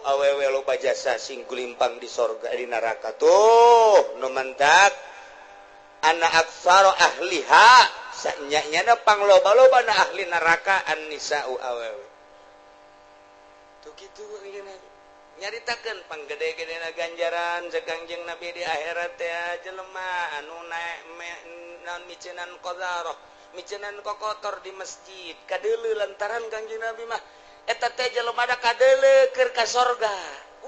Awewe loba jasa sing kulimpang di sorga, di neraka. Tuh nu mantak anna aktsara ahliha, sanyanya pangloba-loba na ahli neraka an-nisa'u awewe. Tuh kitu nyaritakeun panggede-gedena ganjaran cek Kangjeng Nabi di akhirat teh jelema anu naek naon miceunan qadzarah, miceunan kokotor di masjid kadeuleu, lantaran Kangjeng Nabi mah eta teh jelema da kadeuleu keur ka sorga.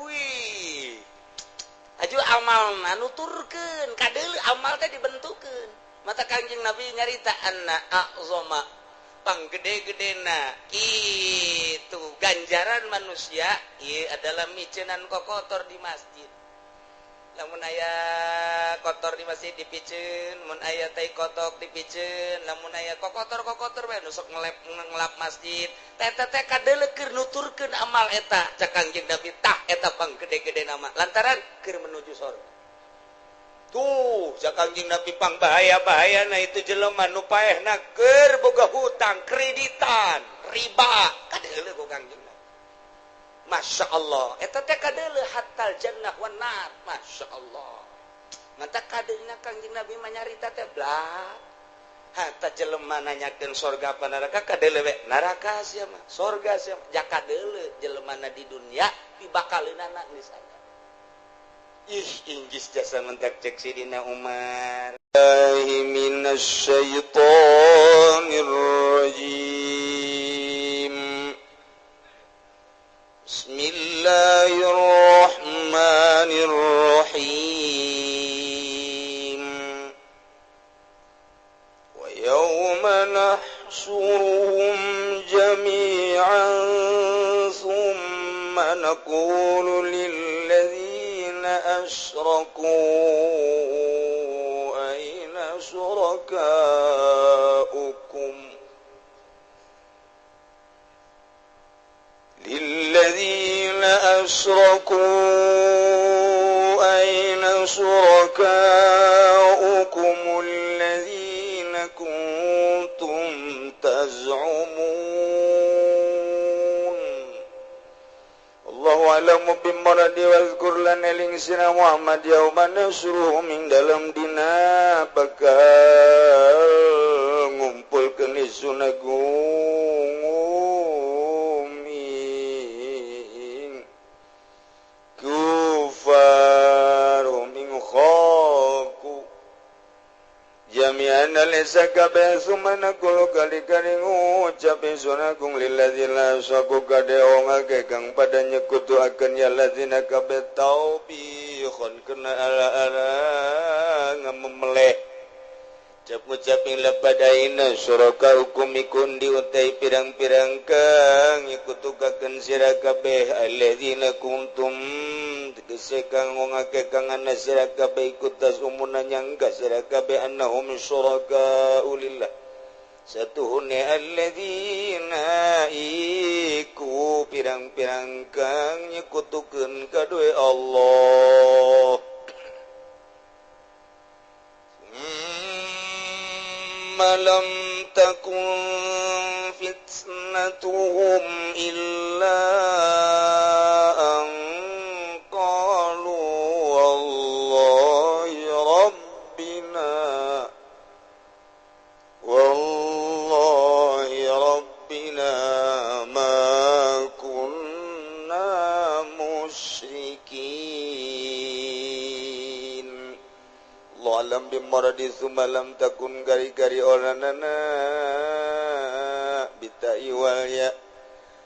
Wih, aju amalna nuturkeun kadeuleu, amal teh dibentukeun. Mata Kangjeng Nabi nyarita anna a'zama, panggede-gedena itu ganjaran manusia ieu adalah miceunan kokotor di masjid. Lamun aya kotor di masjid dipiceun, mun aya tai kotok dipiceun, lamun aya kokotor-kokotor bae nu sok ngelep ngelap masjid teh teh kadeuleu keur nuturkeun amal eta. Cek Kangjeng Nabi, tah eta panggede-gede nama lantaran keur menuju sorga. Tuh cek Kangjeng Nabi, pang bahaya-bahaya nah itu jelema nu paehna keur boga hutang kreditan riba, kadeuleu ku Kangjeng Nabi. Masya Allah, eta teh kadeuleu hatal jannah wan nar. Masya Allah, mata kadeulna Kangjeng Nabi mah nyarita teh blah hatta jelema nanyakeun sorga apa neraka, kadeuleu we neraka sia mah, sorga sia mah. Jaka deuleu jelemana di dunia dibakaleunana di sana. Ih, inggis jasa mentak cek Sidina Umar. Minasyaitonir rajim. Bismillahirrahmanirrahim. Wa yawma nahsyuruhum jami'an thumma naqulu lilladzina asyraku aina syurakaukum lilladzina asyraku aina syurakaukum alladzina kuntum taz'umun. Allahu a'lamu bimuradi. Wazkur lan eling sira Muhammad yauma nahsyuruhum ing dalam dina bakal ngumpulkeun ingsun ing kufar ing khaku jami'an alisa kabeh, summa naqulu kali-kali ngucap ingsun agung lilladzina asyraku kade wong akeh kang pada nyekutuakeun ya ladzina kabeh taubihon kena ala-ala ngamemeleh. Cep ngucap ing lapad aina syurakaukum ikun diutai pirang-pirang kang nyekutukakeun sira kabeh alladzina kuntum tegese kang wong akeh kang ana sira kabeh ikut tasumuna nyangka sira kabeh annahum syurakau lillah satuhune alladzina iku pirang-pirang kang nyekutukeun kadue Allah. Lam takun fitnatuhum illa an qalu wallahi rabbina wallahi rabbina ma kunna musyrikin. Alam bimoradi summa lam takun gari-gari oranana bita'i wal ya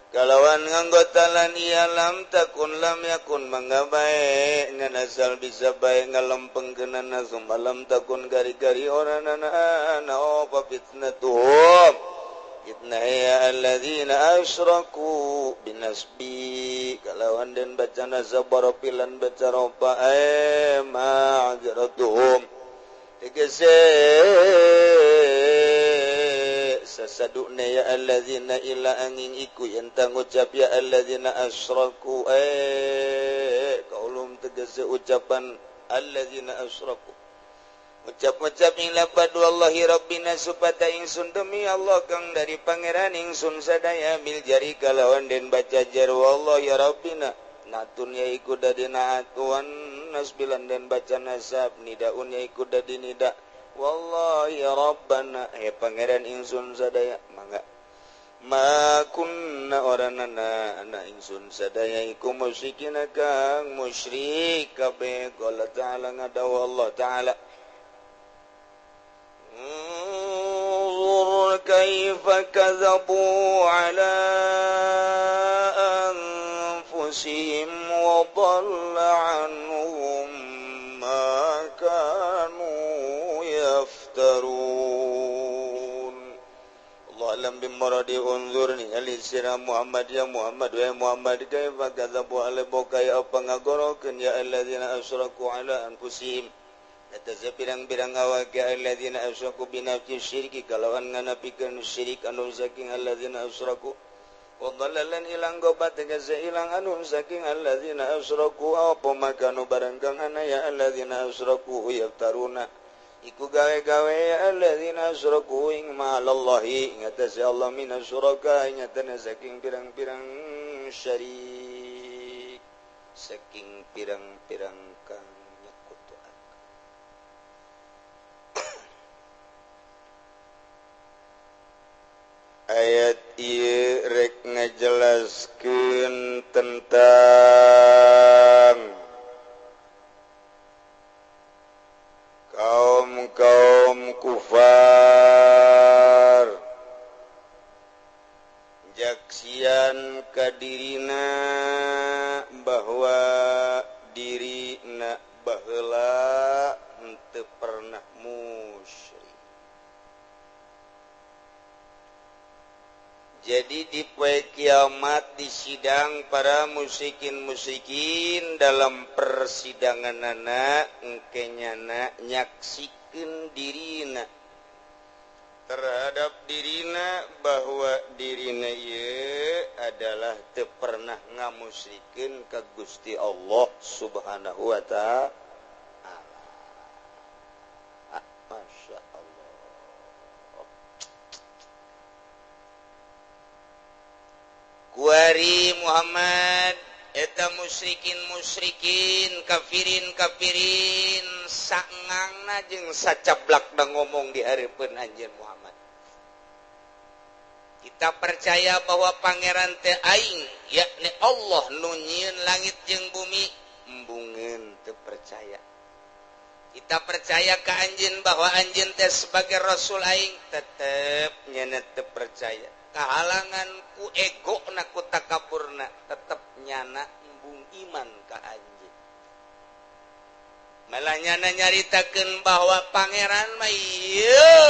kalawan nganggotalan iya lam takun lam yakun mangga bae ngan asal bisa bae ngalempengkeunana summa lam takun gari-gari oranana na apa fitnatuhum fitnah ya alladzina asyraku binasbi kalawan den baca nasab baropilan baca ropa ma'adziratuhum tegese sasadukna ya alladzina ila angin iku yen ngucap ya alladzina asyraku kaulum tegese ucapan alladzina asyraku ucap-ucap ing lapad wallahi rabbina supata ingsun demi Allah kang dari pangeran ingsun sadaya bil jari kalawan den baca jar wallahi rabbina. Natun ya iku dadi naat wan nasbilan dan baca nasab nidaun ya iku dadi nida. Wallahi rabbana he pangeran ingsun sadaya mangga ma kunna oranana ana ingsun sadaya iku musyrikin kang musyrik kabeh. Qala ta'ala ngadawu Allah ta'ala unzur kaifa kadzabu ala anfusihim wa dhalla anhum ma kanu yaftarun. Allah alam bimuradi unzurni alisira Muhammad ya Muhammad wa Muhammad kaifa kadzabu ala bokai apa ngagorokeun ya alladzina asyraku ala anfusihim eta pirang-pirang awak ya alladzina asyraku binafsi syirki kalawan nganapikeun syirik anu saking alladzina asyraku wa dhalalan ilang gobat tegese ilang anu saking alladzina asyraku apa makanu barang kang ana ya alladzina asyraku yaftaruna iku gawe-gawe ya alladzina asyraku ing ma'alallahi ngatasi Allah minasyuraka nyatana saking pirang-pirang syirik saking pirang-pirang kang nyekutuan. Ayat ieu rek ngajelaskeun tentang kaum-kaum kufar jaksian kadirina bahwa dirina baheula henteu pernah musyrik. Jadi di poe kiamat di sidang para musyrikin-musyrikin dalam persidanganana engkenyana nyaksikeun dirina terhadap dirina bahwa dirina ieu adalah teu pernah ngamusyrikeun ka Gusti Allah Subhanahu wa ta'ala. Masya Allah. Kuari Muhammad eta musyrikin musyrikin kafirin kafirin sangangna jeung sacablak da ngomong di hareupeun anjeun Muhammad. Kita percaya bahwa pangeran teh aing yakni Allah nu nyieun langit jeung bumi, embungeun teu percaya. Kita percaya ka anjeun bahwa anjeun teh sebagai rasul aing, tetep nyana teu percaya. Kahalangan ku ego na ku takaburna tetep nyana embung iman ka anjeun. Malah nyana nyaritakeun bahwa pangeran mah ieu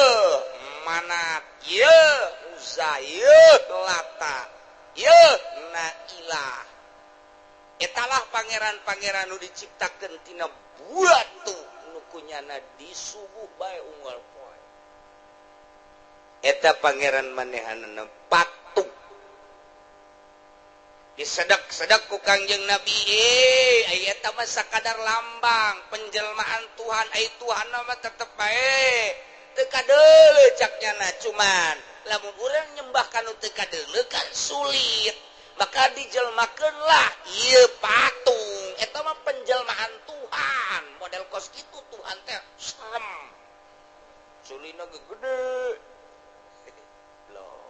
Manat, ieu Uzza, ieu Lata, ieu Nailah. Etalah pangeran-pangeran nu diciptakeun tina batu nu kunyana disuguh bae unggal poe. Eta pangeran manehanana patung disedak-sedak ku Kangjeng Nabi, eta mah sakadar lambang penjelmaan Tuhan, ai Tuhan mah tetep bae teu kadeuleu cak nyana, cuman lamun urang nyembah kanu teu kadeuleu kan sulit, maka dijelmakeun lah ieu patung eta mah penjelmaan Tuhan, model kos kitu Tuhan teh serem sulina gede loh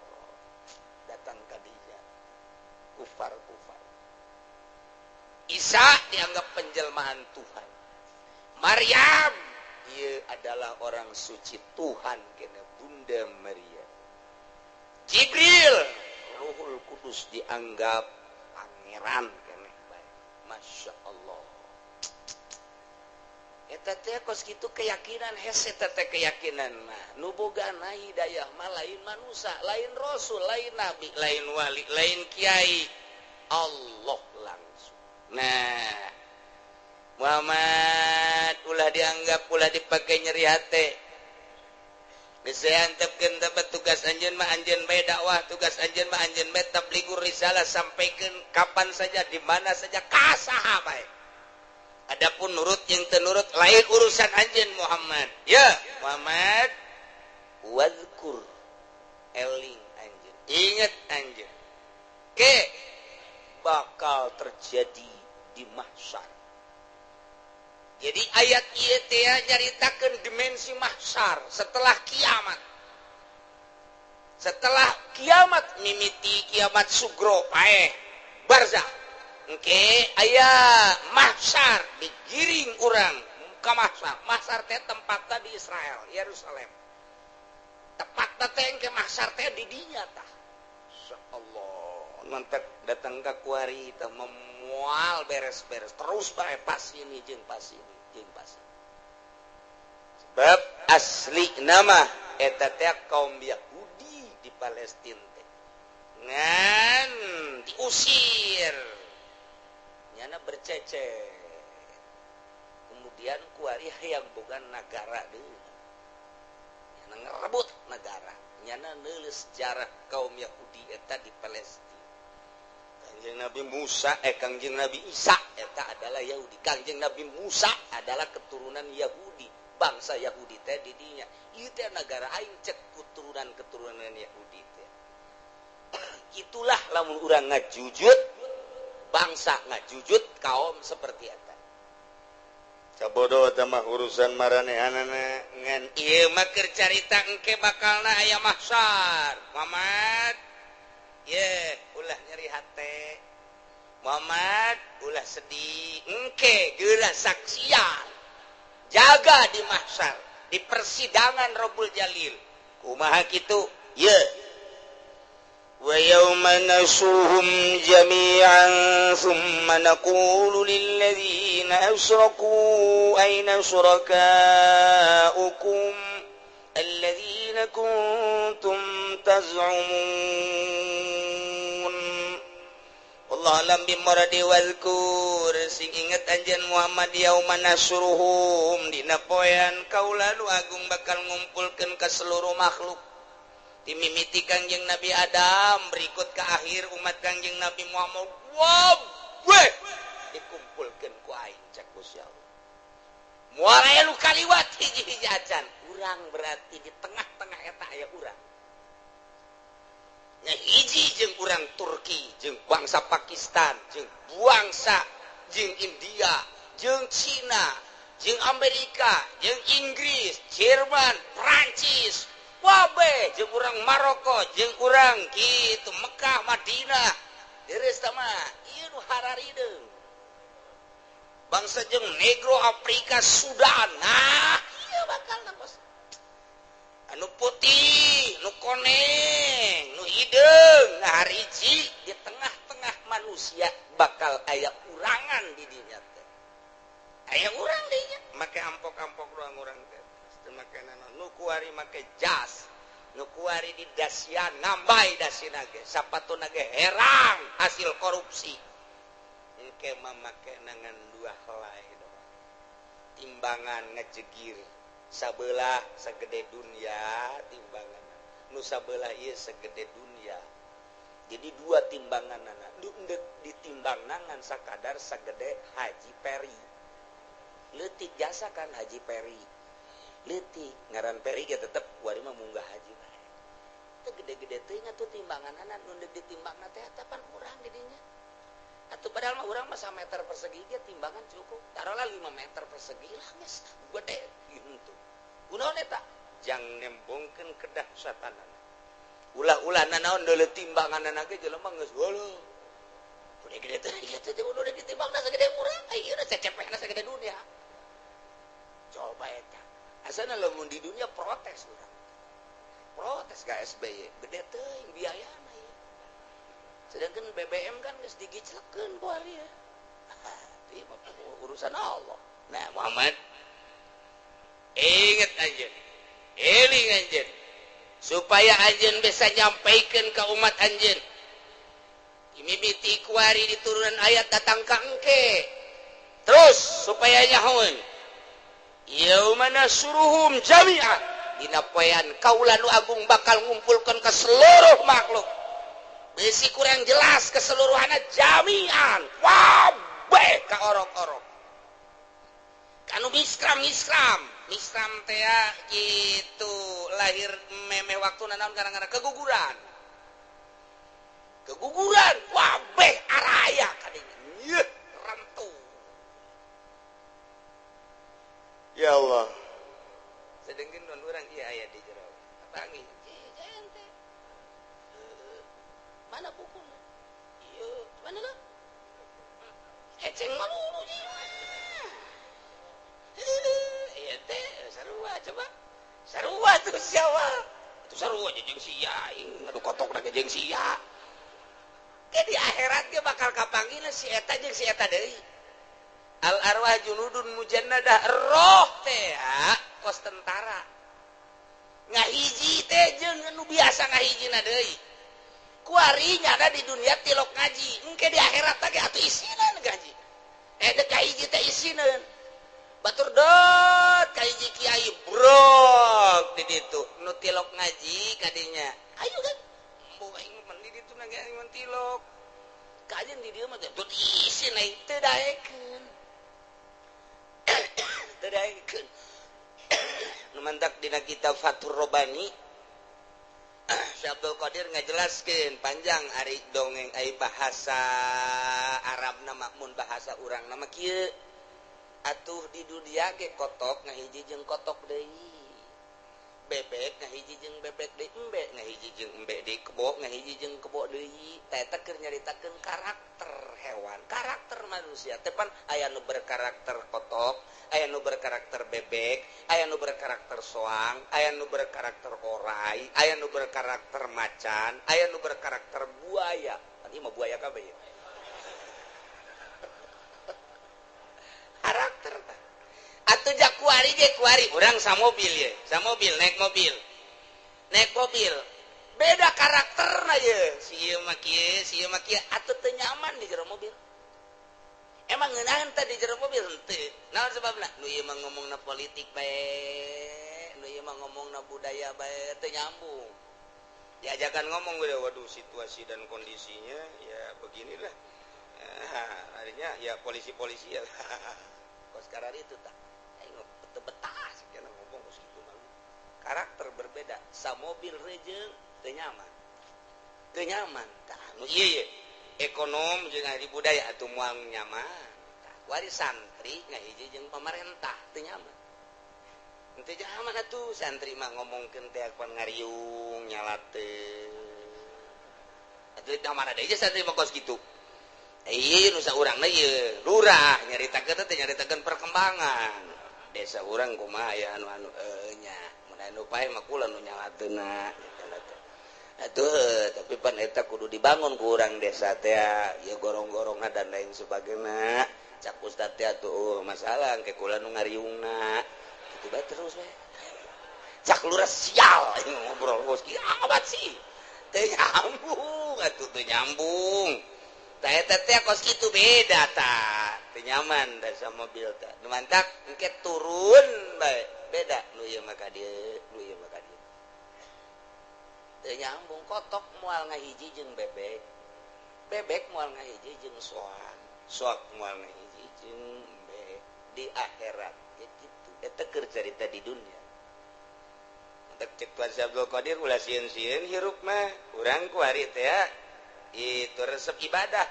datang ka dia kufar-kufar. Isa dianggap penjelmaan Tuhan, Maryam ia adalah orang suci Tuhan kena Bunda Maria, Jibril Ruhul Kudus dianggap pangeran kena bae. Masya Allah. Eta teh kos kitu keyakinan hese teh keyakinan mah nu bogana hidayah mah lain manusia, lain rasul, lain nabi, lain wali, lain kiai, Allah langsung. Nah, Muhammad ulah dianggap ulah dipakai nyeri hate. Geus antepkeun teh tugas anjeun mah anjeun bae dakwah, tugas anjeun mah anjeun bae tablighur risalah, sampaikeun kapan saja di mana saja ka saha bae. Adapun nurut yang tenurut lain urusan anjeun Muhammad. Ya, Muhammad wazkur eling anjeun. Ingat anjeun. Ke bakal terjadi di mahsyar. Jadi ayat ieu teh nyaritakeun dimensi mahsyar setelah kiamat. Setelah kiamat mimiti kiamat sugro paeh barzah. Engke aya mahsyar digiring urang ka mahsyar. Mahsyar teh tempatna di Israel, Yerusalem. Tepatna teh engke mahsyar teh di dinya tah. Allah, mantek datang ka kuari teh memual beres-beres terus bae pas ini jeung pas ini jeung pas ini. Sebab asli nama eta teh kaum Yahudi di Palestina teh ngan diusir, nyana bercecer, kemudian kuari hayang boga nagara deui, nyana ngerebut negara, nyana nulis sejarah kaum Yahudi eta di Palestina. Kangjeng Nabi Musa, Kangjeng Nabi Isa eta adalah Yahudi. Kangjeng Nabi Musa adalah keturunan Yahudi, bangsa Yahudi teh di dinya. Ieu teh nagara aing cek keturunan-keturunan Yahudi teh. Itulah lamun urang ngajujud bangsa, ngajujud kaum seperti eta. Sabodo eta mah urusan maranehanana, ngan ieu mah keur carita engke bakalna aya mahsyar. Muhammad, ye ulah nyeri hate. Muhammad ulah sedih, engke geura saksian. Jaga di mahsyar, di persidangan Rabbul Jalil. Kumaha kitu? Ye. Wa yauma nasuhum jami'an thumma naqulu lil ladzina asyraku aina syurakaukum alladzina kuntum taz'umun. Allah alam bimuradi wadhkur, sing inget anjeun Muhammad yauma nasruhum dina poean kaula nu agung bakal ngumpulkeun ka seluruh makhluk. Dimimiti Kangjeng Nabi Adam berikut ke akhir umat Kangjeng Nabi Muhammad wabeh dikumpulkeun ku aing cek Gusti Allah. Moal aya nu kaliwat hiji-hiji acan. Urang berarti di tengah-tengah eta aya urang. Nya hiji jeung urang Turki, jeung bangsa Pakistan, jeung bangsa jeung India, jeung Cina, jeung Amerika, jeung Inggris, Jerman, Prancis, wabe jeung urang Maroko, jeung urang kitu Mekah, Madinah. Deres tah mah ieu nu hararideung. Bangsa jeung Negro, Afrika, Sudan. Nah, ieu bakal bos. Anu putih, nu koneng, nu hideung, nah hiji di tengah-tengah manusia bakal aya urangan di dinya teh. Aya urang di dinya, make ampok-ampok ruang urang teh. Teu make naon, nu kuari make jas, nu kuari di dasian ngambai dasina ge, sapatuna ge herang hasil korupsi. Engke mah make nangan dua helai doang. Timbangan ngejegir sabelah segede dunia timbangan, nu sabelah ieu segede dunia. Jadi dua timbanganana, nu endek ditimbang nangan sakadar segede Haji Peri. Leutik jasa kan Haji Peri. Leutik ngaran Peri ge tetep kuari mah munggah haji bae. Teu gede-gede teuing atuh timbanganana, nu endek ditimbangna teh eta pan urang di dinya. Atuh padahal mah urang mah 1 meter persegi ge timbangan cukup. Taruhlah 5 meter persegi lah geus gede gitu. Kunaon eta? Jang nembongkeun kedahsyatanana. Ulah-ulah nanaon deuleu timbanganana ge jelema geus heueuh. Udah gede teh kitu teh udah ditimbangna sagede urang, ayeuna cecepehna sagede dunia. Coba eta. Asana lamun di dunia protes urang. Protes ka SBY, gede teuing biayana ieu. Sedangkan BBM kan geus digiclekeun ku ari ya. Itu mah urusan Allah. Nah, Muhammad inget anjeun. Eling anjeun. Supaya anjeun bisa nyampaikan ke umat anjeun. Mimiti kuari di turunan ayat datang ka engke. Terus supaya nyahoeun. Yauma nasuruhum jami'an. Dina poean kaula nu agung bakal ngumpulkeun ke seluruh makhluk. Bisi kurang jelas keseluruhannya jami'an. Wabeh ka orok-orok. Kanu miskram-miskram. Miskram teh gitu lahir memeh waktu nanaon gara-gara keguguran. Keguguran wabeh araya kadinya. Yeuh, rentu. Ya Allah. Sedengkeun non urang ieu aya di jero. Kapanggih. Ente. Mana bukuna? Ieu, mana lah? Eceng malulu jiwa. Ieu teh sarua coba. Sarua tuh siapa? Itu sarua jeung sia aing, adu kotokna ge jeung sia. Ke di akhirat ge bakal kapanggihna si eta jeung si eta deui. Al arwah junudun mujannadah, roh teh kos tentara. Ngahiji teh jeung nu biasa ngahijina deui. Kuari nyada di dunia tilok ngaji, engke di akhirat ge atuh isina ngaji. Dek kahiji teh isineun. Batur dot kahiji kiai brok di ditu nu tilok ngaji kadinya. Ayo kan. Embo aing mah di ditu na ge aing mah tilok. Kajen di dieu mah teh dot isin aing teu daekeun. Teu daekeun. Nu mantak dina kitab Fathur Robani Syekh Abdul Qadir ngajelaskeun panjang ari dongeng ai bahasa Arabna makmun bahasa urang na mah kieu. Atuh di dunia ge kotok ngahiji jeung kotok deui. Bebek ngahiji jeung bebek deui, embe ngahiji jeung embe deui, kebo ngahiji jeung kebo deui. Tah eta keur nyaritakeun karakter hewan, karakter manusia. Teh pan aya nu berkarakter kotok, aya nu berkarakter bebek, aya nu berkarakter soang, aya nu berkarakter orai, aya nu berkarakter macan, aya nu berkarakter buaya. Pan ieu mah buaya kabeh ya. Karakter tah. Atuh jak kuari ge kuari urang samobil ye, samobil naik mobil. Naik mobil. Beda karakterna ye. Si ieu mah kieu, si ieu mah kieu, atuh teu nyaman di jero mobil. Emang ngeunaheun teh di jero mobil henteu. Naon sebabna? Nu ieu mah ngomongna politik bae, nu ieu mah ngomongna budaya bae, teu nyambung. Diajakan ngomong udah waduh situasi dan kondisinya ya beginilah. Nah, artinya ya polisi-polisi ya. Kos karar itu tah. Aing teu betah sakena ngomong kos kitu mah. Karakter berbeda, samobil rejeung teu nyaman. Teu nyaman tah. Nu ieu ye ekonom jeung ahli budaya atuh moal nyaman. Tah, wari santri ngahiji jeung pamarentah teu nyaman. Henteu nyaman atuh santri mah ngomongkeun teh pan ngariung nyalateun. Atuh da mana deui santri mah kos kitu. Iya, nusa urangna ieu lurah nyaritakeun teh nyaritakeun perkembangan desa urang kumaha aya anu-anu nya mun anu pae mah kula nu nyalateunna atuh tapi pan eta kudu dibangun ku urang desa teh ieu gorong-gorongna dan lain sebagainya cak ustad teh atuh masalah engke kula nu ngariungna kitu bae terus we cak lurah sial ngobrol kos kieu amat sih teu nyambung atuh teu nyambung. Tah teh kos kitu beda tah. Teu nyaman da sama mobil tah. Nu mantak engke turun bae beda nu ieu mah ka dieu, nu ieu mah ka dieu. Teu nyambung kotok moal ngahiji jeung bebek. Bebek moal ngahiji jeung soang. Soak moal ngahiji jeung embe di akhirat ya kitu. Eta keur carita di dunia. Mantak cek Tuan Abdul Qadir ulah sieun-sieun hirup mah urang ku hari teh ya. Itu resep ibadah.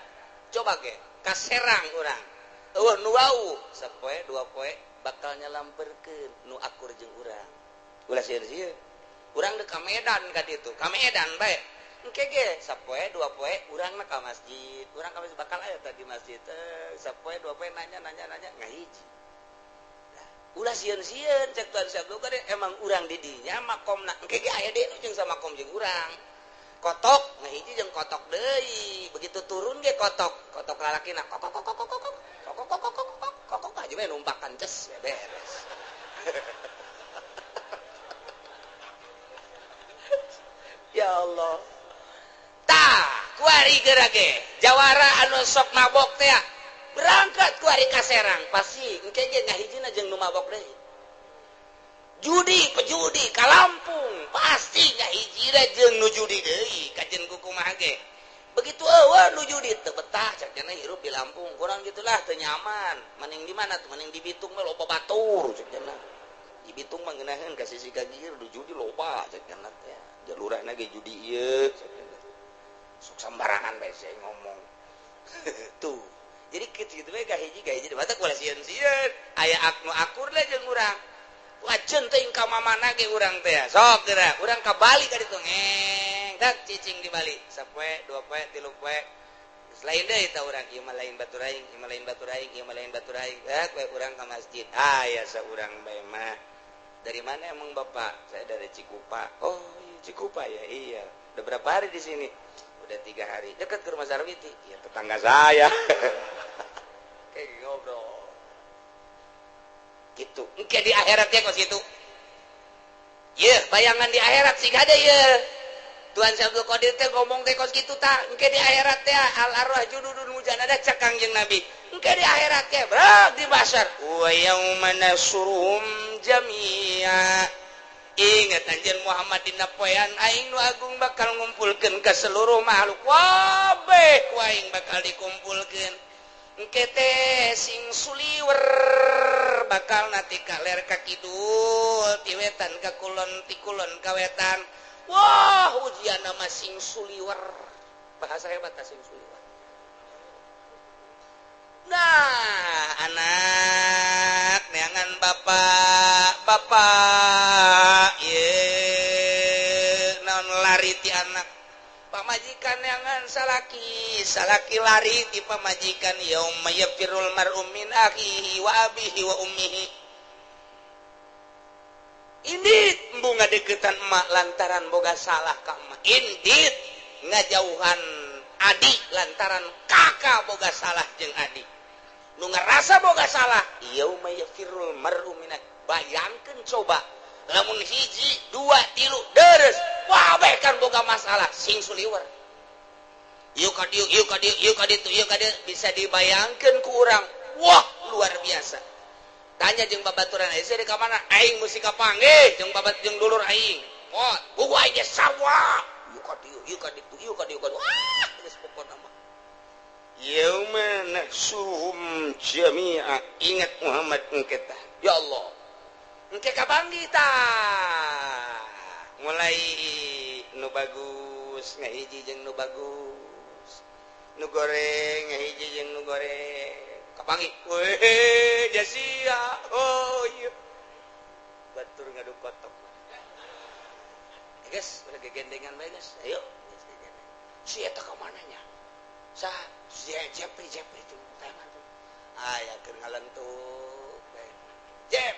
Coba ge ka Serang urang. Eueuh nu wau sapoe dua poe bakal nyalamperkeun nu akur jeung urang. Ulah sieun-sieun. Urang deuk ka Medan ka ditu. Ka Medan bae. Engke ge sapoe dua poe urang mah ka masjid. Urang ka masjid bakal aya tadi masjid. Sapoe dua poe nanya nanya nanya ngahiji. Nah, ulah sieun-sieun cek Tuan Syabdu emang urang di dinya makomna. Engke ge aya deui nu jeung samakom jeung urang. Kotok ngahiji jeung kotok deui begitu turun ge kotok kotok lalakina kok kok kok kok kok kok kok kok kok kok kok aja we numpakan ces beres. Ya Allah tah kuari geura ge jawara anu sok mabok teh berangkat kuari ka Serang pasti engke ge ngahijina jeung nu mabok deui. Judi pejudi ka Lampung pasti ngahiji jeung nu judi deui kajen ku kumaha ge begitu eueuh nu judi teu betah cak cenah hirup di Lampung kurang gitulah teu nyaman mending di mana tuh mending di Bitung mah loba batur cak cenah di Bitung mah ngeunaheun ka sisi ka gieu nu judi loba cak cenah teh jalurahna ge judi ieu cak cenah Sok sembarangan bae saya ngomong. Tuh. Jadi kitu gitu we kahiji kahiji batak ulah sieun-sieun. Aya nu akur lah jeung urang. Wajen teuing ka mamana ge urang teh. Sok geura, urang ka Bali ka ditu ngeng, tak cicing di Bali. Sapoe, dua poe, tilu poe. Lain deui ta urang, ieu mah lain batur aing, ieu mah lain batur aing, ieu mah lain batur aing. Eh, we urang ka masjid. Ah, ya saurang bae mah. Dari mana emang Bapak? Saya dari Cikupa. Oh, iya, Cikupa ya? Iya. Udah berapa hari di sini? Udah 3 hari. Dekat ke rumah Sarwiti. Iya, tetangga saya. Kayak ngobrol. Gitu. Engke di akhirat ya kos gitu. Ye, bayangan di akhirat sih ada ye. Tuhan Syekh Abdul Qadir teh ngomong teh kos gitu ta. Engke di akhirat teh al arwah jududun mujanadah cak Kangjeng Nabi. Engke di akhirat teh berak di basar. Wa yauma nasurum jami'a. Ingat anjeun Muhammad dina poean aing nu agung bakal ngumpulkeun ka seluruh makhluk. Kabeh ku aing bakal dikumpulkeun. Engke teh sing suliwer bakal nati ka ler ka kidul, ti wetan ka kulon, ti kulon ka wetan. Wah, ujian nama sing suliwer. Bahasa hebat sing suliwer. Nah, anak neangan bapak, bapak ye naon lari ti anak. Pamajikan neangan salaki, salaki lari ti pamajikan. Yauma yafirul mar'u min akhihi wa abihi wa ummihi. Indit bunga deketan emak lantaran boga salah ka emak. Indit ngajauhan adik lantaran kakak boga salah jeung adik. Nu ngerasa boga salah, yauma yafirul mar'u min akhihi. Bayangkeun coba lamun hiji, dua, tilu, deres, wah kan boga masalah sing suliwer. Ieu ka dieu, ieu ka dieu, ieu ka ditu, ieu ka dieu, bisa dibayangkeun ku urang. Wah, luar biasa. Tanya jeung babaturan aing di ka mana? Aing mesti kapanggih jeung babat jeung dulur aing. Wah, buku aing ge sarua. Ieu ka dieu, ieu ka ditu, ieu ka dieu, ka dieu. Wah, geus pokona mah. Yauma nahsyuruhum jami'a. Ingat Muhammad engke tah. Ya Allah. Engke kapanggih tah. Mulai nu bagus ngahiji jeung nu bagus. Nu goreng ngahiji jeung nu goreng. Kapanggih. Weh, jasia. Oh iya. Batur ngadu kotok. Guys, udah gegendengan bae guys. Ayo. Si eta ka mana nya? Sah, si Jepri Jepri tuh tangan tuh. Aya keur ngalentuk. Jep,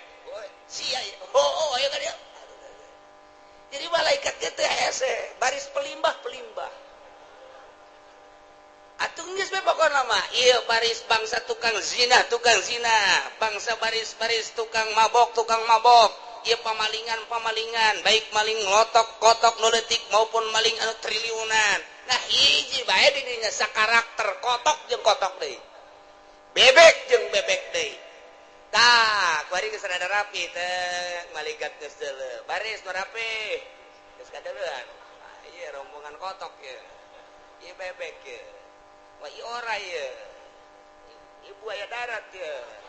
si aya. Oh, oh, ayo ka dieu. Jadi malaikat ge teh hese, baris pelimbah-pelimbah. Atuh geus we pokona mah, ieu baris bangsa tukang zina, tukang zina, bangsa baris-baris tukang mabok, tukang mabok. Ieu pamalingan-pamalingan, baik maling lotok, kotok nu leutik maupun maling anu triliunan. Nah, hiji bae di dinya sakarakter kotok jeung kotok deui. Bebek jeung bebek deui. Tah, kuari geus rada rapi teh, malaikat geus deuleu. Baris nu rapi. Geus kadeuleun. Ah, ieu rombongan kotok ye. Ieu bebek ye. Wah, ieu ora ye. Ieu buaya darat ye.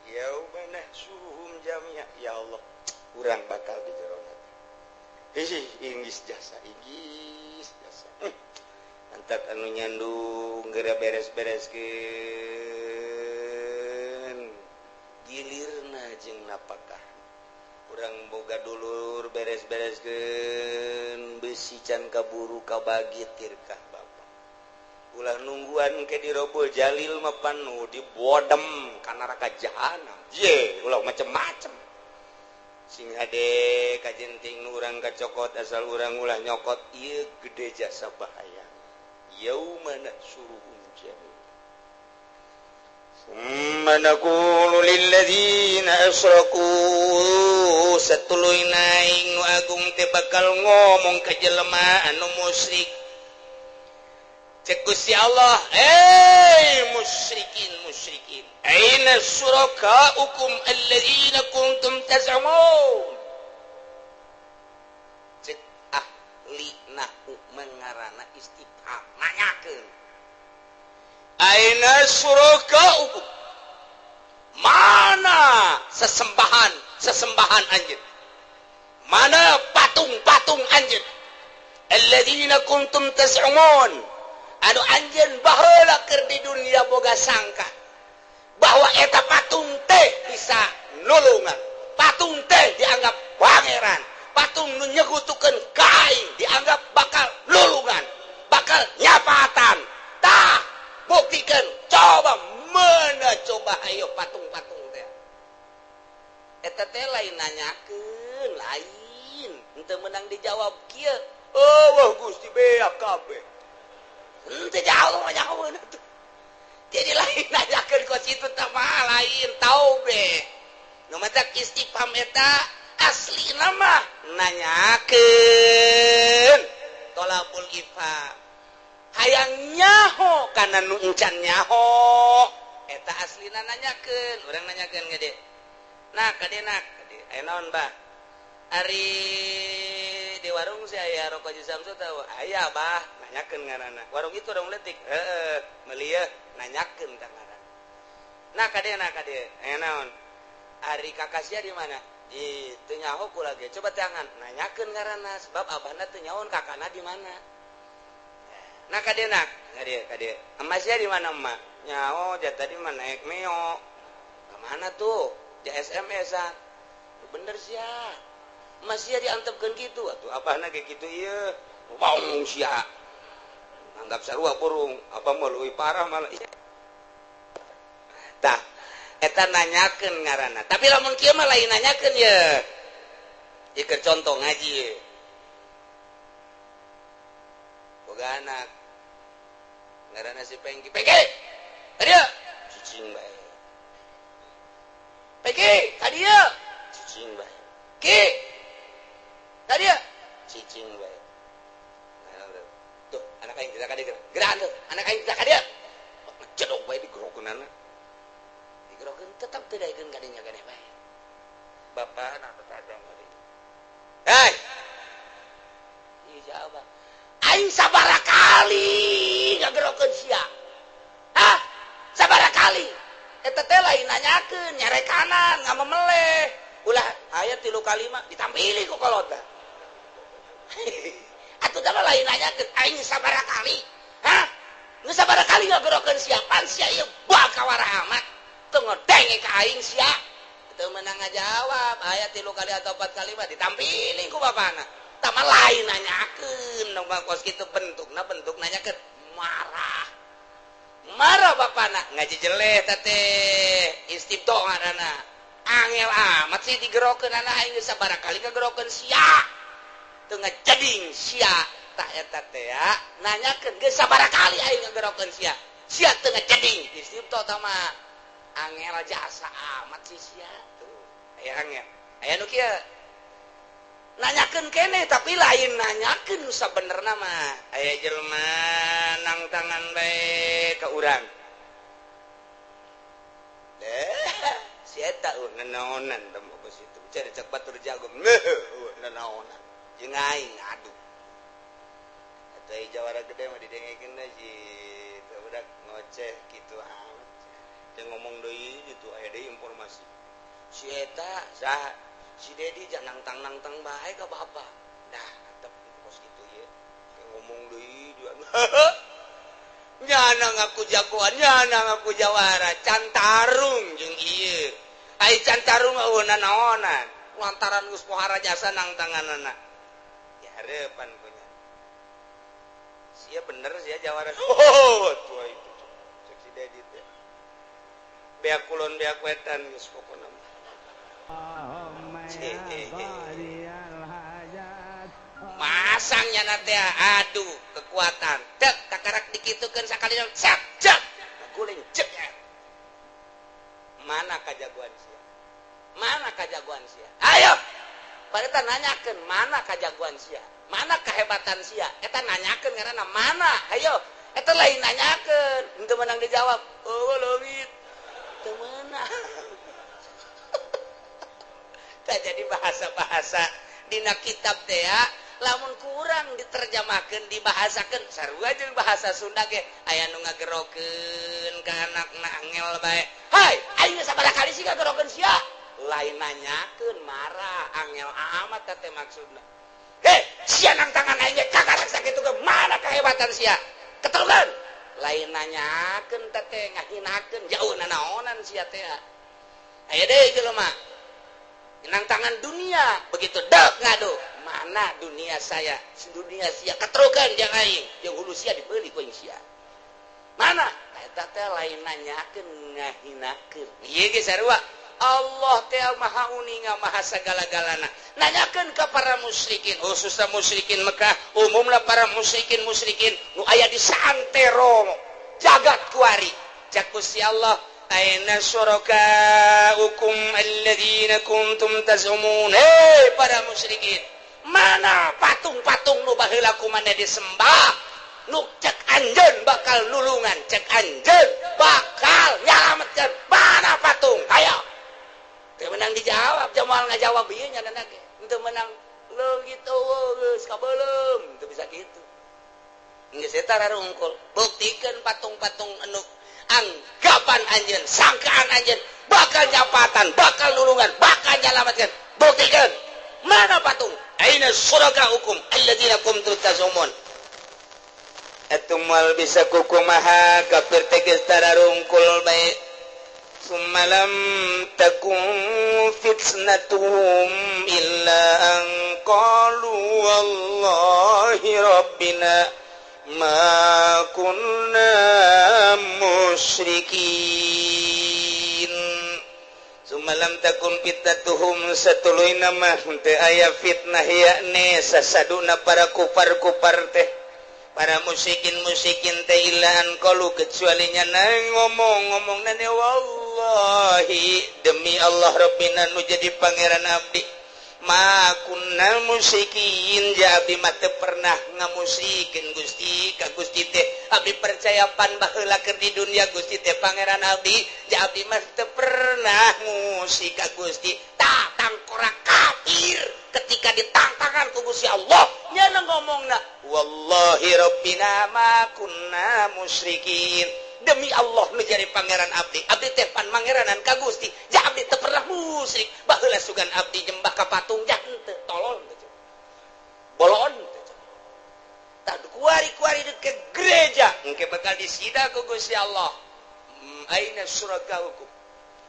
Yauma nahsyuruhum jami'a. Ya Allah, urang bakal di jero hati. Ih, inggis jasa, inggis jasa. Antak anu nyandung geura beres-bereskeun. Gilirna jeung napakah. Urang boga dulur beres-bereskeun, besi can kaburu kabagi tirkah bapak. Ulah nungguan ke dirobol jalil mah panu dibodem ka neraka jahanam. Ye, ulah macem-macem. Sing hade kajenting nu urang kacokot asal urang ulah nyokot ieu gede jasa bahaya. Yauma nahsyuruhum jami'a. Summa naqulu lil ladzina asyraku satuluyna aing nu agung teh bakal ngomong ka jelema anu musyrik. Cek Gusti Allah, "Hey musyrikin musyrikin, aina syurakaukum alladzina kuntum taz'umun?" Cek ahli nahwu mengarana istifham nanyakeun. Aina syurakaukum? Mana sesembahan sesembahan anjeun? Mana patung-patung anjeun? Alladzina kuntum tas'umun anu anjeun baheula keur di dunia boga sangka bahwa eta patung teh bisa nulungan, patung teh dianggap pangeran, patung nu nyekutukeun ka aing dianggap bakal nulungan, bakal nyapatan. Tah, buktikan, coba mana coba ayo patung-patung teh. Eta teh lain nanyakeun, lain henteu meunang dijawab kieu. Oh, wah Gusti beak kabeh. Henteu jauh mah jauh atuh. Jadi lain nanyakeun kos kitu teh mah lain taube. Nu matak istifham eta asli nama nanyakeun tolabul ifham. Hayang nyaho kana nu encan nyaho. Eta aslina nanyakeun, urang nanyakeun gede. Nah, kade nak, kade. Aya naon, Bah? Ari di warung si aya rokok Haji Samsu tahu? Aya, Bah, nanyakeun ngaranna. Warung itu warung leutik. Heeh, meuli yeuh, nanyakeun tah ngaranna. Nah, kade nak, kade. Aya naon? Ari kakak sia di mana? Di teu nyaho kula ge. Coba tangan, nanyakeun ngaranna sebab abahna teu nyaho kakakna di mana. Nah, kade nak, kade, kade. Emak sia di mana emak? Nyaho, dia tadi mah naik Mio. Ke mana tuh? Di SMS-an. Bener sia. Emak sia diantepkeun kitu atuh abahna ge kitu ieu. Waung sia. Anggap sarua burung, apa mah leuwih parah malah. Tah, eta nanyakeun ngaranna. Tapi lamun kieu mah lain nanyakeun ye. Ieu keur contoh ngaji ye. Boga anak ngaranna si Pengki. Pengki! Kadieu! Cicing bae. Pengki, kadieu! Cicing bae. Ki! Kadieu! Cicing bae. Tuh, anak aing tidak kadieu. Gerak tuh, anak aing tidak kadieu. Ngecedok bae digerokeunana. Digerokeun tetap teu daekeun kadinya keneh bae. Bapana tetadang bae. Hei! Ieu jawab. Aing sabaraha kali ngagerokeun sia. Hah? Sabaraha kali? Eta teh lain nanyakeun, nyarekanan, ngamemeleh. Ulah aya 3 kali mah ditampili ku kolot. Atuh teh lain nanyakeun, aing sabaraha kali? Hah? Geus sabaraha kali ngagerokeun sia? Pan sia ieu bakawara amat. Teu ngodenge ka aing sia. Teu meunang ngajawab, aya 3 kali atau 4 kali mah ditampili ku bapana. Tah mah lain nanyakeun, nu mah kos kitu bentukna bentuk nanyakeun marah. Marah bapana ngaji jeleh teh istibdo ngaranna. Angel amat sih digerokeun anak aing geus sabaraha kali ngagerokeun sia. Teu ngajeding sia. Tah eta teh ya nanyakeun geus sabaraha kali aing ngagerokeun sia. Sia teu ngajeding istibdo tah mah. Angel jasa amat sih sia tuh. Aya angel. Aya nu kieu. Nanyakeun keneh tapi lain nanyakeun nu sabenerna mah. Aya jelema nang tangan bae ka urang. Si eta nanaonan teh kos itu. Cari cek batur jago. Nanaonan. Jeung aing ngadu. Atuh aya jawara gede mah didengekeun si teu budak ngoceh kitu amat. Teu ngomong deui kitu aya deui informasi. Si eta saha? Si Dedi jangan nangtang-nangtang bae ka bapak. Dah, atep kos kitu ieu. Ngomong deui dia. Nyana ngaku jagoan, nyana ngaku jawara, can tarung jeung ieu. Ai can tarung mah eueuh nanaonan. Lantaran geus pohara jasa nangtanganana. Ya hareupan punya. Sia bener sia jawara. Oh, tua itu. Cek si Dedi teh. Beak kulon beak wetan geus pokona mah. Masangnya nanti aduh kekuatan dek takarak dikitukeun sakali cak cak guling cek. Mana kajagoan sia? Mana kajagoan sia? Ayo bareta nanyakeun mana kajagoan sia? Mana kehebatan sia? Eta nanyakeun ngaranna mana? Ayo eta lain nanyakeun henteu meunang dijawab. Oh leungit teu meunang. Jadi bahasa-bahasa dina kitab teh ya lamun kurang diterjemahkeun dibahasakeun sarua jeung bahasa Sunda ge aya nu ngagerokeun ka anakna angel bae. Hai, aing sabaraha kali sih ngagerokeun sia? Lain nanyakeun marah angel amat teh maksudna. Hei, Sia nangtangan aing ge kakarak sakitu ge, mana kehebatan sia? Keterukan. Lain nanyakeun teh teh ngahinakeun, jauh nanaonan sia teh. Aya deui jelema nangtangan dunia, begitu dek ngadu, mana dunia saya, dunia sia, keterukan jeung aing, jeung hulu sia dibeli ku aing sia. Mana? Eta teh lain nanyakeun, ngahinakeun. Ieu ge sarua. Allah teh maha uninga, maha sagala-galana. Nanyakeun ka para musyrikin, khususnya musyrikin Mekah, umumlah para musyrikin musyrikin nu aya di saantero jagat kuari. Cak Gusti Allah, aina syurakaukum alladzina kuntum tazumun. Hei para musyrikin, mana patung-patung nu baheula ku maneh disembah? Nu cek anjeun bakal nulungan, cek anjeun bakal nyalametkeun. Mana patung? Hayo. Teu menang dijawab, jamal ngajawab ieu nya ge. Teu menang leungit eueuh geus kabeuleum, teu bisa kitu. Geus eta rarungkul. Buktikeun patung-patung anu anggapan anjeun, sangkaan anjeun bakal nyapatan, bakal nulungan, bakal nyalametkeun. Buktikeun. Mana patung? Aina syurakaukum alladzina kuntum tazumun. Atuh moal bisa kukumaha kafir teh geus tararungkul bae. Summa lam takun fitnatuhum illa an qalu wallahi rabbina ma kunna musyrikin. Summa lam takun fitnatuhum, satuluyna mah teu aya fitnah yakni sasaduna para kufar-kufar teh, para musyrikin-musyrikin teh, illa an qalu, kecuali nyana ngomong-ngomong nane, wallahi, demi Allah, rabbina, nu jadi pangeran abdi, ma kunna musyrikin, ja abdi mah teu pernah ngamusyrikin Gusti ka Gusti teh. Abdi percaya pan baheula keur di dunia Gusti teh pangeran abdi, ja abdi mah teu pernah musik ka Gusti. Tah, tangkorak kafir ketika ditangtangan ku Gusti Allah nyana ngomongna, wallahi rabbina ma kunna musyrikin, demi Allah nu jadi pangeran abdi, abdi teh pan mangeranan ka Gusti, ja abdi teu pernah musyrik baheula. Sugan abdi nyembah ka patung, ja henteu. Tolol teh, bolon teh. Tah, kuari-kuari ke gereja engke bakal disida ku Gusti Allah. Aina syurakaukum,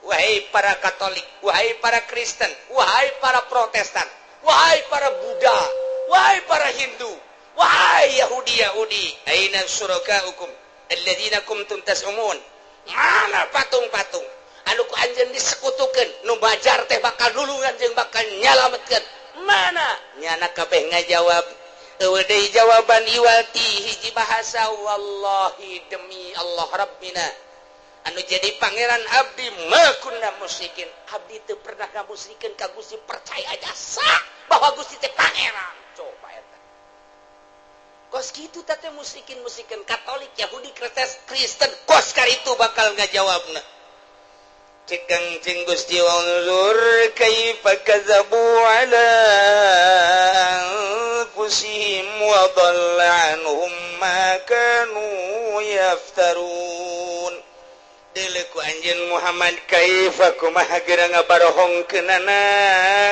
wahai para Katolik, wahai para Kristen, wahai para Protestan, wahai para Buddha, wahai para Hindu, wahai Yahudi Yahudi, aina syurakaukum alladzina kuntum tas'umun. Mana patung-patung anu ku anjeun disekutukeun, nu bajar teh bakal nulungan jeung bakal nyalametkeun? Mana? Nyana kabeh ngajawab, eueuh deui jawaban iwal ti hiji bahasa, wallahi, demi Allah, rabbina, anu jadi pangeran abdi, ma kunna musyrikin, abdi teu pernah ngamusyrikeun ka Gusti, percaya aja sah bahwa Gusti teh pangeran. Coba eta kos kitu teh, musyrikin musyrikin Katolik, Yahudi, Kristen, kos karitu bakal ngajawabna. Cek Kangjeng Gusti, unzur kaifa kadzabu ala anfusihim wa dhalla anhum ma kanu yaftarun. Deuleu ku anjeun Muhammad, kaifa, kumaha geura ngabarohongkeunana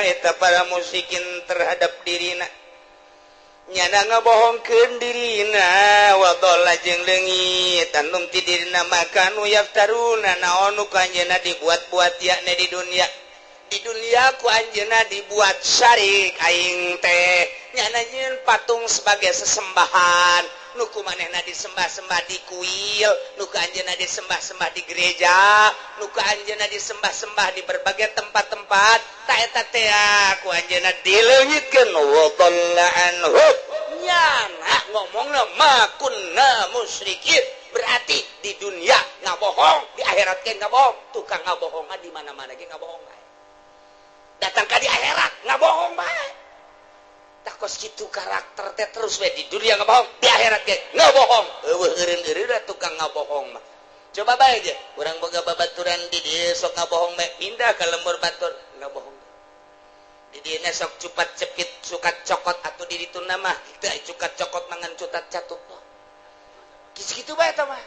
eta para musyrikin terhadap dirina. Nyana ngabohongkeun dirina, wa dhalla, jeung leungit, anhum ti dirina, ma kanu yaftaruna, naon nu ku anjeunna dibuat-buat yakni di dunia. Di dunia ku anjeunna dibuat syarik aing teh. Nyana nyieun patung sebagai sesembahan nu ku manehna disembah-sembah di kuil, nu ku anjeunna disembah-sembah di gereja, nu ku anjeunna disembah-sembah di berbagai tempat-tempat. Ta eta teh ku anjeunna dileungitkeun, wa dhalla anhum. Nyana ngomongna ma kunna musyrikin, berarti di dunia ngabohong, di akhirat ge ngabohong. Tukang ngabohong mah di mana-mana ge ngabohong bae, datang ka di akhirat ngabohong bae. Tah, kos kitu karakter teh, terus we di dunia ngabohong, di akhirat ge ngabohong, eueuh eureun-eureun tukang ngabohong mah. Coba bae aja urang boga babaturan di dieu sok ngabohong bae, pindah ke lembur batur ngabohong. Di dieu sok cupat cepit, suka cokot, atau di ditu mah teu cukat cokot, mangan cutat catut. Kitu bae eta mah.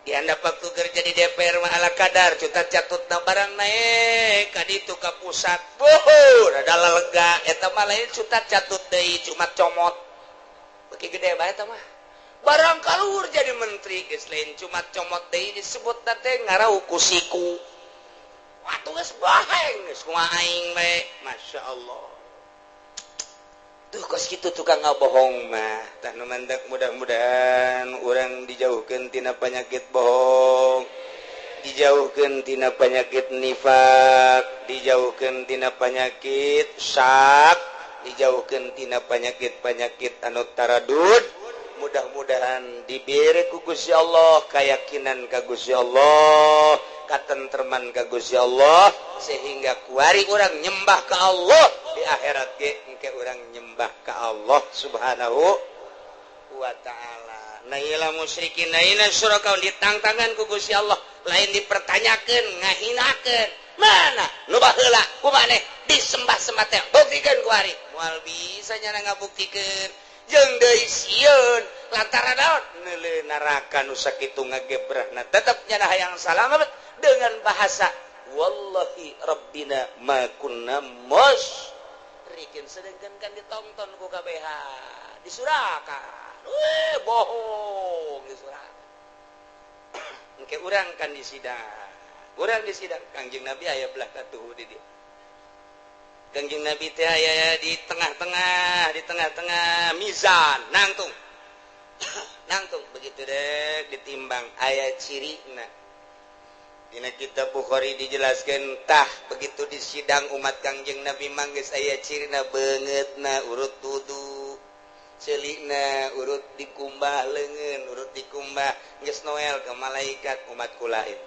Dihandap waktu kerja di DPR mah ala kadar cutat catut na, barang naik ka ditu ka pusat, boh, rada lega. Eta mah lain cutat catut deui, cuma comot. Beki gede bae tah mah. Barang kaluhur jadi menteri geus lain cuma comot deui disebut teh ngarau ku siku. Atuh geus baheng geus kumaha aing bae. Masya Allah. Tuh kos kitu tukang ngabohong mah. Tah nu mandak mudah-mudahan urang dijauhkeun tina penyakit bohong. Dijauhkeun tina penyakit nifak, dijauhkeun tina penyakit syak, dijauhkeun tina penyakit-penyakit anu taradud. Mudah-mudahan diberi ku Gusti Allah keyakinan ka Gusti Allah, katentreman ka Gusti Allah, sehingga kuari urang nyembah ka Allah di akhirat ge engke urang nyembah ka Allah Subhanahu wa taala. Naila musyrikin naila syuraka ditangtangan ku Gusti Allah, lain dipertanyakeun, ngahinakeun. Mana nu baheula ku maneh disembah-sembah teh buktikeun ku ari. Moal bisa nyana ngabuktikeun. Jeung deui sieun lantaran naon? Neuleuh neraka nu sakitu ngagebrahna tetep nyana hayang salamet dengan bahasa wallahi rabbina ma kunna musyrikin, sedangkan kan ditonton ku KBH disurakan. Weh, bohong disurakan. Engke urang kan di sidang. Urang di sidang Kangjeng Nabi aya belah katuhu di dieu. Kangjeng Nabi teh aya di tengah-tengah, di tengah-tengah mizan, nangtung. Nangtung begitu dek ditimbang aya cirina. Dina kitab Bukhari dijelaskeun tah begitu di sidang umat Kangjeng Nabi manggeus aya cirina beungeutna urut wudu. Celikna urut dikumbah leungeun urut dikumbah geus noel ke malaikat umat kulain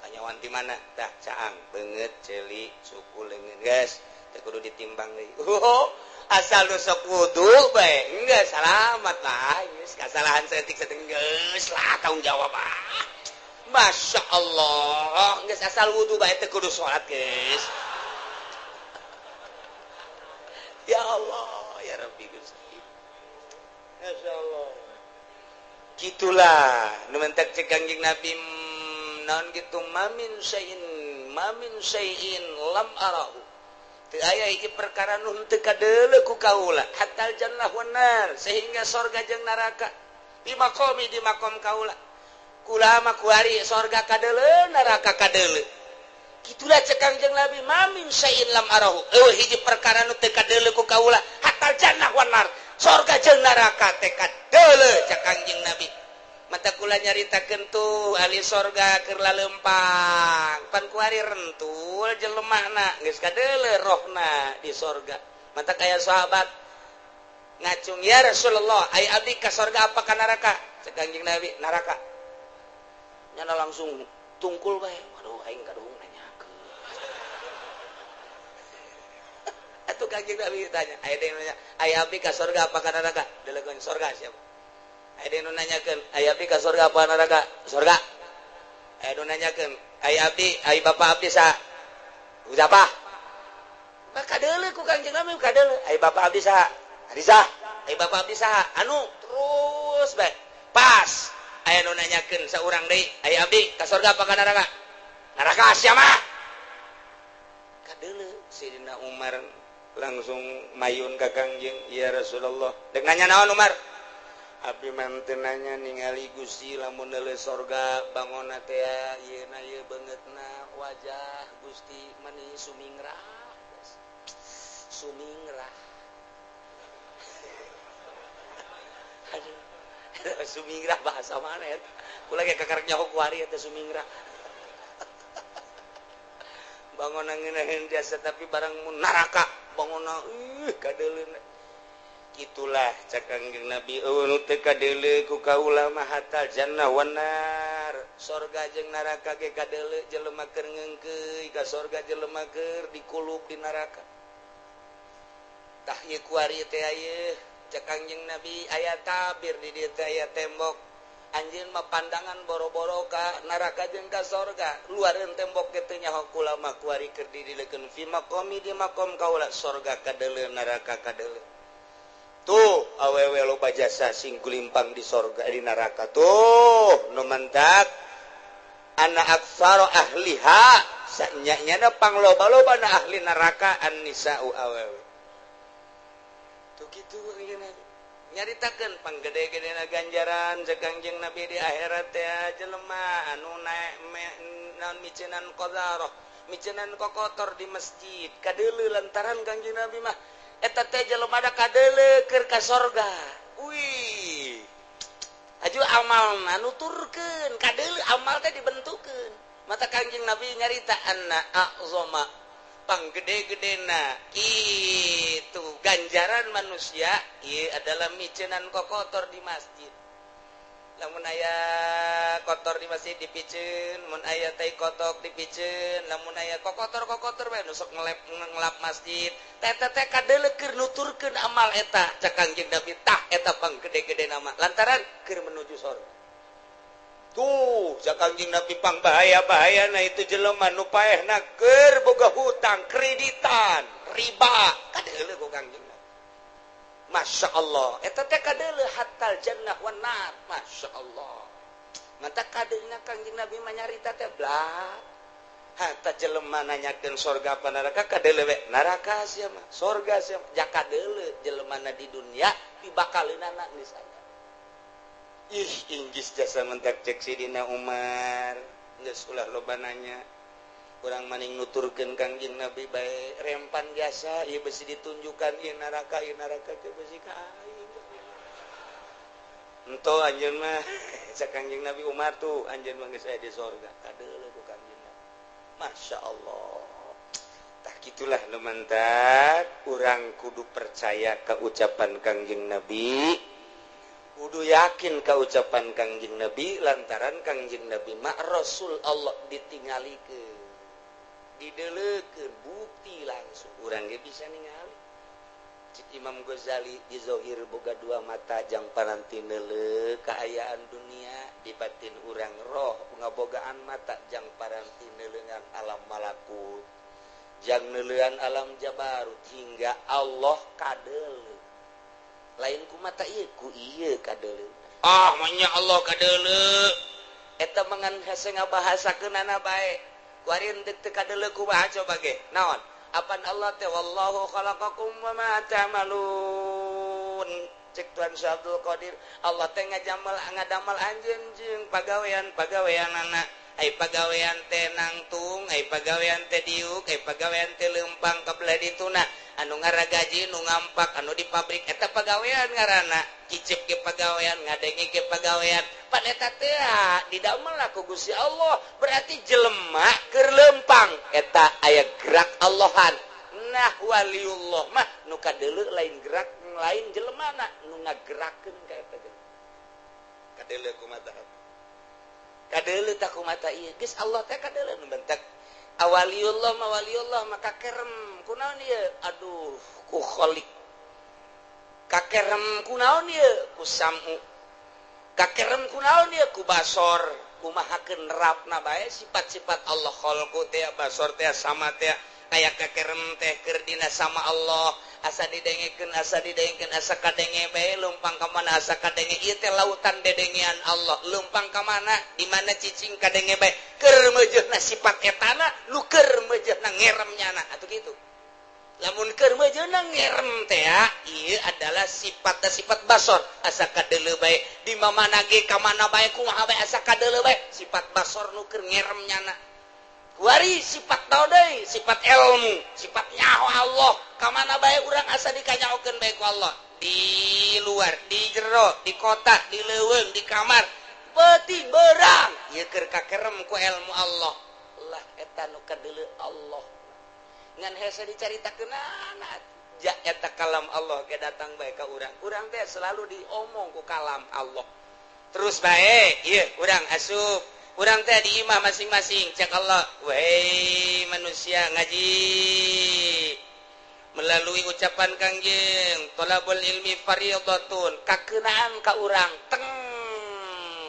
kanyawan di mana tah caang beungeut celik suku leungeun geus teu kudu ditimbang deui. Oh, asal nu sok wudu bae geus salamat lah geus kasalahan saeutik-saeutik geus lah tanggung jawab ah. Masya Allah geus asal wudu bae teu kudu salat geus. Ya Allah ya Rabbi Gusti. Masya Allah. Gitulah nu mentak cek Kangjeng Nabi naon gitu mamin syai'in lam arahu. Teu aya hiji perkara nu teu kadeuleu ku kaula hatal jannah wan nar, sehingga sorga jeung neraka di maqami di maqam kaula. Kula mah kuari sorga kadeuleu neraka kadeuleu. Gitulah cek Kangjeng Nabi mamin syai'in lam arahu. Eueuh hiji perkara nu teu kadeuleu ku kaula hatal jannah wan nar. Sorga jeung neraka teh kadeuleu cek Kangjeng Nabi. Mata kula nyaritakeun tuh ahli sorga keur lalempang. Pan kuari rentul jelemana geus kadeuleu rohna di sorga. Mata kaya sahabat ngacung ya Rasulullah, ai abdi ka sorga apa ka neraka? Cek Kangjeng Nabi, neraka. Nyana langsung tungkul bae. Waduh aing kaduhung nanyakeun. Atuh Kangjeng Nabi tanya, aya deui nanya, ai abdi ka sorga apa ka neraka? Delegeun sorga siapa? Aya deui nu nanyakeun, ai abdi ka sorga apa neraka? Sorga. Aya nu nanyakeun, ai abdi, ai bapa abdi saha? Siapa? Maka kadeuleu ku Kangjeng Nabi kadeuleu. Ai bapa abdi saha? Hadisah. Ai bapa abdi saha? Anu terus bae. Pas aya nu nanyakeun saurang deui, ai abdi ka sorga apa ka neraka? Neraka sia mah. Kadeuleu Sidina Umar langsung mayun ka Kangjeng, ya Rasulullah. Dek nanya naon Umar? Abdi mah teu nanya ningali Gusti lamun neuleuh sorga bangonna teh yeuna ieu beungeutna wajah Gusti mani sumingrah. Sumingrah. Aduh. Sumingrah bahasa mana eta? Kula ge kakarek nyaho kuari eta sumingrah. Bangonna ngeunaheun jasa tapi barang mun neraka bangonna kadeuleu. Gitulah cek Kangjeng Nabi eueuh nu teu kadeuleu ku kaula mah hatal jannah wan nar. Sorga jeung neraka ge kadeuleu jelema keur ngeungkeuy ka sorga jelema keur dikulub di neraka. Tah ieu kuari teh ieu cek Kangjeng Nabi aya tabir di dieu teh aya tembok. Anjeun mah pandangan boro-boro ka neraka jeung ka sorga. Luareun tembok ge teu nyaho kula mah kuari keur didileukeun fi maqami di maqam kaula sorga kadeuleu neraka kadeuleu. Tuh awewe loba jasa sing gulimpang di sorga di neraka tuh nu mentak ana aksara ahliha sanyanya pangloba-loba na ahli neraka an-nisa'u awewe. Tuh kitu ayeuna. Nyaritakeun panggede-gedena ganjaran cek Kangjeng Nabi di akhirat teh jelema anu naek naon miceunan qadaroh, miceunan kokotor di masjid kadeuleu lantaran Kangjeng Nabi mah eta teh jelema da kadeuleu keur ka sorga. Wih, aju amalna nuturkeun kadeuleu, amal teh dibentukeun. Mata Kangjeng Nabi nyarita anna a'zama, panggede-gedena itu ganjaran manusia ieu adalah miceunan kokotor di masjid. Lamun aya kotor di masjid dipiceun, mun aya tai kotok dipiceun, lamun aya kokotor-kokotor bae nu sok ngelep ngelap masjid teh teh kadeuleu keur nuturkeun amal eta. Cek Kangjeng Nabi, tah eta panggede-gede nama lantaran keur menuju sorga. Tuh, cek Kangjeng Nabi, pang bahaya-bahaya nah itu jelema nu paehna keur boga hutang kreditan riba, kadeuleu ku Kangjeng Nabi. Masya Allah, eta teh kadeuleu hatal jannah wan nar. Masya Allah, mata kadeulna Kangjeng Nabi mah nyarita teh blah hatta jelema nanyakeun sorga apa neraka, kadeuleu we neraka sia mah, sorga sia mah. Ja kadeuleu jelemana di dunia pibakaleunana geus aya. Ih, inggis jasa mentak cek Sidina Umar, geus ulah loba nanya, urang maning nuturkeun Kangjeng Nabi bae. Rempan jasa ieu besi ditunjukkan ieu neraka, ieu neraka teh besi ka aing. Ento anjeun mah, cek Kangjeng Nabi, Umar tuh anjeun mah geus aya di sorga, kadeuleu ku Kangjeng Nabi. Masya Allah, tah gitulah nu mantak urang kudu percaya ke ucapan Kangjeng Nabi, kudu yakin ke ucapan Kangjeng Nabi, lantaran Kangjeng Nabi mah Rasul Allah, ditinggalikeun, dideleukeun bukti langsung, urang ge bisa ningali. Cik Imam Ghazali, di zohir boga dua mata jang paranti neuleuh kaayaan dunia, di batin urang roh ngabogaan mata jang paranti neuleuhan alam malakut, jang neuleuhan alam jabarut, hingga Allah kadeuleuh lain ku mata ieu, ku ieu kadeuleuh. Ah, manya Allah kadeuleuh eta mangan hese ngabahasakeunana bae. Kuari deuk teu kadeuleuh kumaha coba ge? Naon apan Allah teh wallahu khalaqakum wa ma ta'malun. Cek Tuhan Syekh Abdul Qadir, Allah teh ngajamel ngadamel anjeun jeung pagawean-pagaweanana. Ai pagawean teh nangtung, ai pagawean teh diuk, ai pagawean teh leumpang ka belah dituna, anu ngaragaji, nu ngampak, anu di pabrik, eta pagawean ngaranna. Cicip ge pagawean, ngadenge ge pagawean. Pan eta teh didamel ku Gusti Allah, berarti jelema keur leumpang eta aya gerak Allahan. Nah, waliullah mah nu kadeuleu lain gerak lain jelemana, nu ngagerakeun ka eta teh kadeuleu ku mata, kadeuleu tak ku mata ieu. Geus Allah teh kadeuleu. Nu bentak awaliullah mah, waliullah mah kakerem kunaon ieu? Aduh, ku kholiq kakerem. Kunaon ieu? Ku sam'u kakerem. Kunaon ieu? Ku basor. Kumahakeun nerapna bae sifat-sifat Allah, kholqu teh, basor teh, sama teh, aya kakerem teh keur dina sama Allah. Asa didengekeun, asa didengekeun, asa kadenge bae. Leumpang ka mana asa kadenge. Ieu teh lautan dedengean Allah. Leumpang ka mana, di mana cicing kadenge bae. Keur meujeuhna sifat etana, nu keur meujeuhna ngerem nyana atuh kitu. Lamun keur meujeuhna ngerem teh, ieu adalah sifat sifat basor, asa kadeuleu bae di mamana ge, ka mana bae, kumaha bae asa kadeuleu bae, sifat basor nu keur ngerem nyana. Kuari sifat naon deui? Sifat ilmu, sifat nyaho Allah. Ka mana bae urang asa dikanyahokeun bae ku Allah, di luar, di jero, di kota, di leuweung, di kamar, peuting beurang, ieu keur kakerem ku ilmu Allah lah. Eta nu kadeuleu Allah ngan hese dicaritakeunana. Ja eta kalam Allah ge datang bae ka urang. Urang teh selalu diomong ku kalam Allah terus bae. Ieu urang asup, urang teh di imah masing-masing, cek Allah, wahai manusia, ngaji melalui ucapan Kangjeng, tolabul ilmi fardhatun, kakenaan ka urang teng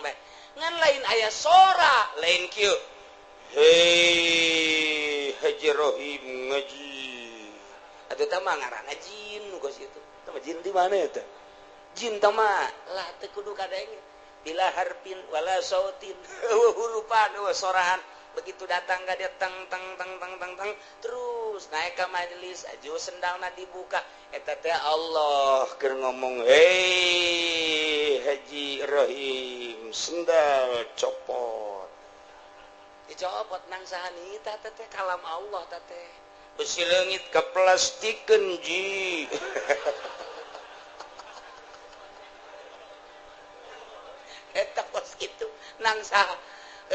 bae. Ngan lain aya sora, lain kieu, "Hei Haji Rohim, ngaji." Atuh tah mah ngaranna jin nu kos kitu. Tah mah jin di mana eta? Jin tah mah lah teu kudu kadenge, bila harpin wala sautin, hurufan, soraan. Begitu datang ka dia teng teng teng teng teng teng terus naik ke majelis aju sendalna dibuka eta teh Allah keur ngomong, "Hei Haji Rohim, sendal copot." Dicopot nang saha nita teh kalam Allah teh. Besi leungit kaplastikeun ji. Eta kos kitu nang saha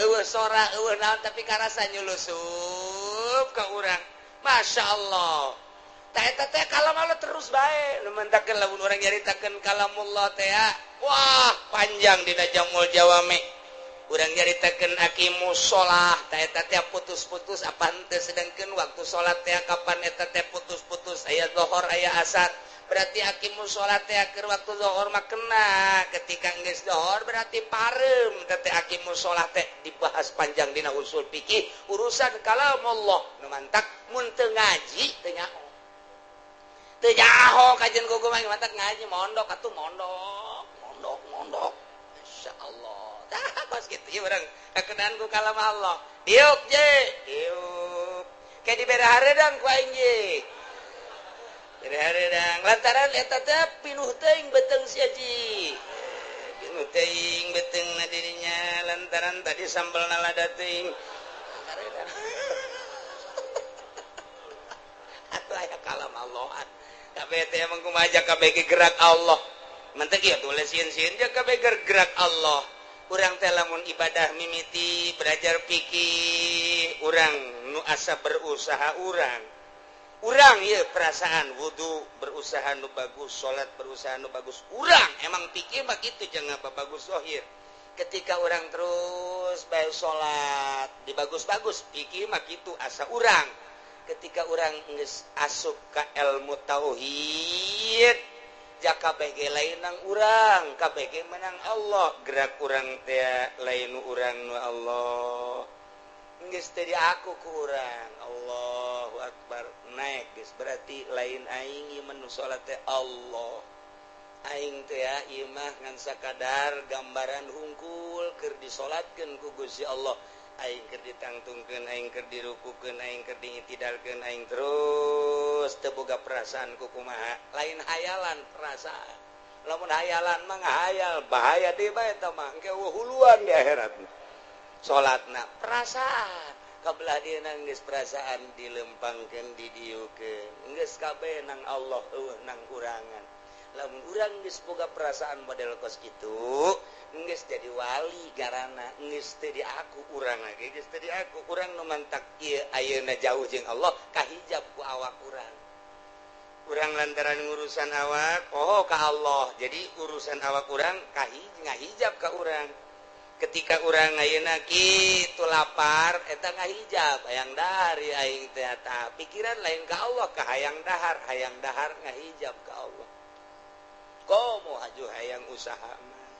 eueuh sora eueuh naon tapi karasa nyulusup ka urang. Masya Allah. Tah eta teh kalam Allah terus bae. Nu mentakeun lamun urang nyaritakeun kalamullah teh wah panjang dina Jamul Jawami. Urang nyaritakeun aqimus shalah tah eta teh putus-putus apa henteu sedengkeun waktu salat teh kapan eta teh putus-putus aya zuhur aya asar. Berarti aqimus shalah teh keur waktu zuhur mah kena ketika geus zuhur berarti pareum teh aqimus shalah teh dibahas panjang dina usul fikih urusan kalamullah. Nu mantak mun teu ngaji teu nyaho. Teu nyaho kajian gogo mah mantak ngaji mondok atuh mondok, mondok, mondok. Masyaallah. Tah kos kitu ieu urang kakenaan ku kalam Allah. Diuk je, diuk. Kayak dibere hareudang ku aing je. Hareudang lantaran eta teh pinuh teuing beuteung sia ji. Pinuh teuing beuteungna dirinya lantaran tadi sambelna lada teuing. Hareudang. Atuh aya kalam Allah. Kabeh teh emang kumaha kabeh gerak Allah. Mentek ieu tulis sieun-sieun jeung kabeh gerak Allah. Urang teh lamun ibadah mimiti belajar fikih, urang nu asa berusaha urang. Urang ieu perasaan wudu berusaha nu bagus, salat berusaha nu bagus. Urang emang pikir mah kitu jangan bagus zahir. Ketika urang terus bae salat dibagus-bagus, pikir mah kitu asa urang. Ketika urang geus asup ka ilmu tauhid, jaka kabeh lain nang urang, kabeh menang Allah, gerak urang teh lain urang nu Allah. Geus teu diaku ku urang. Allahu akbar. Naik geus berarti lain aing ieu mah nu salat teh Allah. Aing teh ya ieu mah ngan sakadar gambaran hungkul keur disolatkeun ku Gusti Allah. Aing keur ditangtungkeun, aing keur dirukukeun, aing keur diitidalkeun, aing terus teu boga perasaan ku kumaha. Lain hayalan perasaan. Lamun hayalan mah ngahayal, bahaya deui bae eta mah engke huluan di akhirat. Salatna perasaan kabelah dia geus perasaan dilempangkeun didiukeun geus kabeh nang Allah eueuh nang urangan. Lamun urang geus boga perasaan model kos kitu geus jadi wali garana geus teu diaku urang lagi geus teu diaku urang nu mantak ieu ayeuna jauh jeung Allah kahijab ku awak urang. Urang lantaran ngurusan awak oh ka Allah jadi urusan awak urang ngahijab ka urang. Ketika urang ayeuna kitu lapar eta ngahijab hayang dahar aing teh eta pikiran lain ka Allah ka hayang dahar ngahijab ka Allah. Komo haju hayang usaha mah,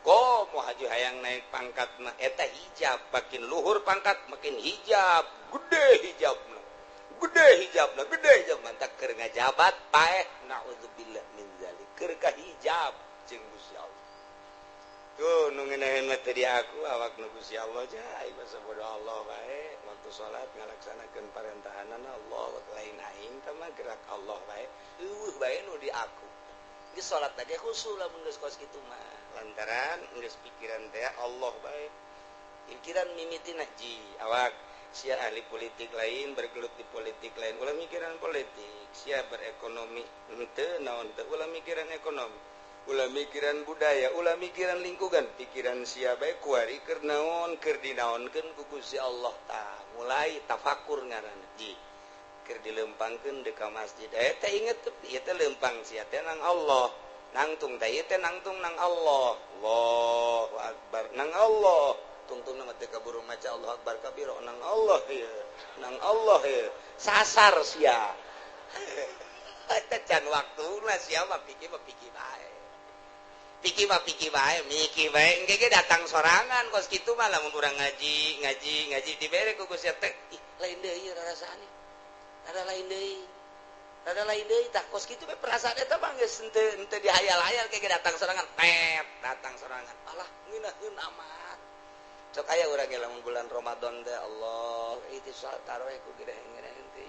komo haju hayang naik pangkat mah eta hijab makin luhur pangkat makin hijab gede hijabna gede hijabna gede hijab mantak keur ngajabat paeh naudzubillah min zalik keur kahijab jeung Gusti Allah. Tuh nu ngeunaheun mah teu diaku awak nu Gusti Allah jai basa bodoh Allah bae waktu salat ngalaksanakeun parentahanana Allah lain aing teh mah gerak Allah bae eueuh bae nu diaku. Geus salat lagi khusyuk lamun geus kos kitu mah lantaran geus pikiran teh Allah bae pikiran mimitina ji awak sia ahli politik lain bergelut di politik lain ulah mikiran politik sia berekonomi henteu naon teu ulah mikiran ekonomi ulah mikiran budaya ulah mikiran lingkungan pikiran sia bae kuari keur naon keur dinaonkeun ku Gusti Allah tah mulai tafakur ngaranna ji keur dilempangkeun deuk ka masjid teh inget ieu teh lempang sia teh nang Allah nangtung teh ieu teh nangtung nang Allah Allahu akbar nang Allah tungtungna mah teu kaburu maca Allahu akbar kabiro nang Allah ieu nang Allah ieu sasar sia eta can waktuna sia mah pikir bae pikir mah pikir bae mikir bae engke ge datang sorangan kos kitu mah lamun urang ngaji ngaji ngaji dibere ku Gusti teh ih lain deui rarasaan ada lain deui tah kos kitu bae perasaan eta mah geus henteu dihayal-hayal kayak datang sorangan pep datang sorangan alah ngeunaheun amat Sok aya urang ge lamun bulan Ramadan teh Allah itu salat tarawih ku gede ngeunaheun teh.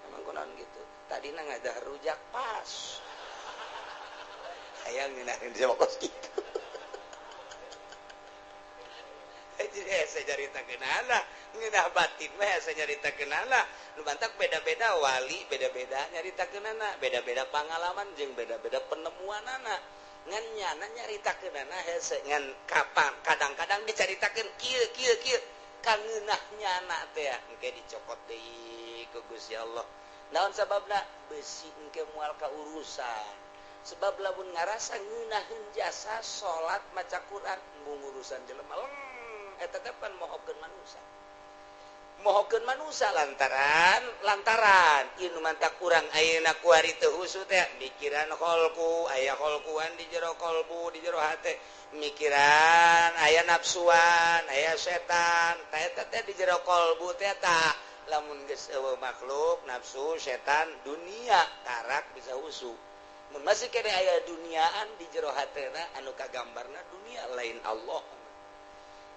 Emang kunaon gitu. Tadina ngadah rujak pas. Hayang ngeunaheun sama kos kitu. Jadi hese nyaritakeunana, ngeunah batin mah hese nyaritakeunana. Nu bantak beda-beda wali, beda-beda nyaritakeunana, beda-beda pangalaman jeung beda-beda penemuanana. Ngan nyana nyaritakeunana hese ngan kapan kadang-kadang dicaritakeun kieu kieu kieu kangeunah nyana teh engke dicokot deui ku Gusti Allah. Naon sababna besi engke moal ka urusan. Sebab lamun ngarasa ngeunaheun jasa salat maca Quran mung urusan jelema eta teh pan mohokeun manusa. Mohokeun manusa lantaran ieu nu mantak urang ayeuna kuari teu husu teh mikiran kholku, aya kholkuan di jero kolbu, di jero hate, mikiran aya nafsuan, aya setan, tah eta teh di jero kolbu teh tah lamun geus eueuh makhluk, nafsu, setan, dunia karak bisa husu. Mun masih kene aya duniaan di jero hatena anu kagambarna dunia lain Allah.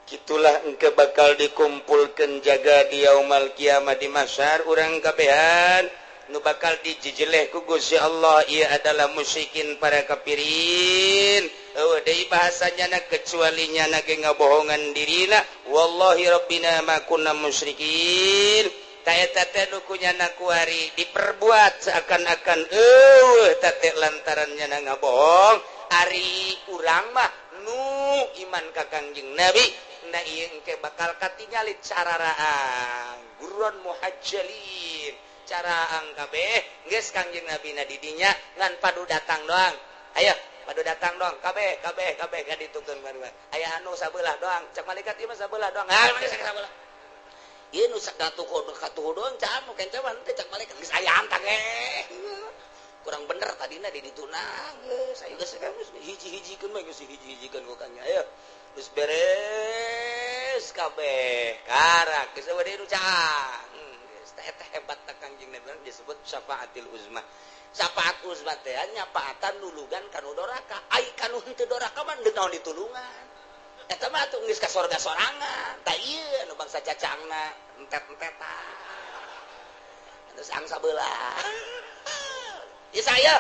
Gitulah engke bakal dikumpulkan jaga di yaumal kiamah di mahsyar urang kabehan nu bakal dijejeleh ku Gusti Allah ieu adalah musyrikin para kafirin. Eueuh deui bahasanya na kecuali nyana ge ngabohongan dirina wallahi rabbina ma kunna musyrikin. Ta eta teh nu ku nyana kuari diperbuat seakan-akan eueuh ta teh lantaran nyana ngabohong ari urang mah nu iman ka Kangjeng Nabi. Nah ieu engke bakal katingali cararaang guron muhajjalin caraang kabeh geus Kangjeng Nabi na di dinya ngan padu datang doang. Ayo padu datang doang kabeh kabeh kabeh ka ditukeun baruan. Aya anu sabelah doang cek malaikat ieu mah sabelah doang. Ah malaikat sabelah. Ieu nu sakatuh katuh doang cak anu kenca mah teh cek malaikat geus aya antang kurang bener tadina di dituna geus ayo geus hiji-hijikeun mah geus hiji-hijikeun ku Kangjeng. Ayo geus beres kabeh karak geus eueuh deui nu caang geus teh eta hebat ta Kangjeng Nabi disebut syafaatil uzma. Syafaat uzma teh nyafaatan nulungan kanu doraka ai kanu henteu doraka mah deuk naon ditulungan eta mah atuh geus ka sorga sorangan tah ieu anu bangsa cacangna entet-entetan terus angsa belah ieu saya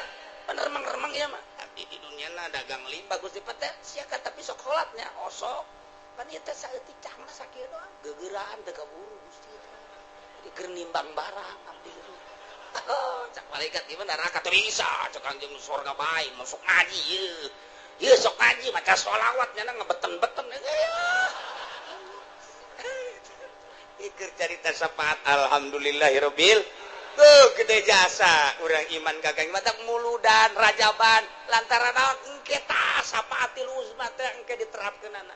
penermeng-remeng ieu mah di dunia na dagang limba Gusti pete sia tapi sok sholatnya osok pan ieu teh saeutik cangna sakieu doang gegeraan teu kaburu Gusti jadi keur nimbang barang abdi cak malaikat ieu neraka teu bisa cek Kangjeng surga bae masuk ngaji ieu ieu sok ngaji maca sholawat nyana ngebeten-beten ieu keur carita syafaat alhamdulillahirabbil. Tuh gede jasa urang iman ka Kangjeng mata muludan rajaban lantaran naon engke tah syafaatil uzma teh engke diterapkeunana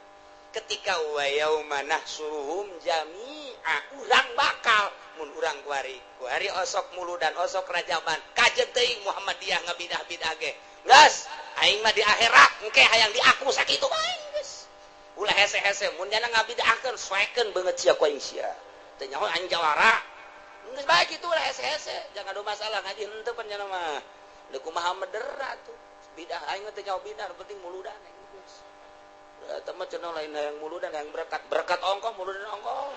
ketika wa yauma nahsuruhum jami'a urang bakal mun urang kuari kuari osok muludan osok rajaban kajen teuing Muhammadiyah ngabidah-bidah ge geus aing mah di akhirat engke hayang diaku sakitu bae geus ulah hese-hese mun nyana ngabidahkeun soekeun beungeut sia ku aing sia teu nyaho aing jawara geus bae kitu lah hese-hese jangan ada masalah ngaji henteu pan nya mah deuk kumaha medera tuh bidah aing mah teu nyaho bidah nu penting muludan aing geus eta mah cenah lain hayang muludan hayang berkat berkat ongkoh muludan ongkoh.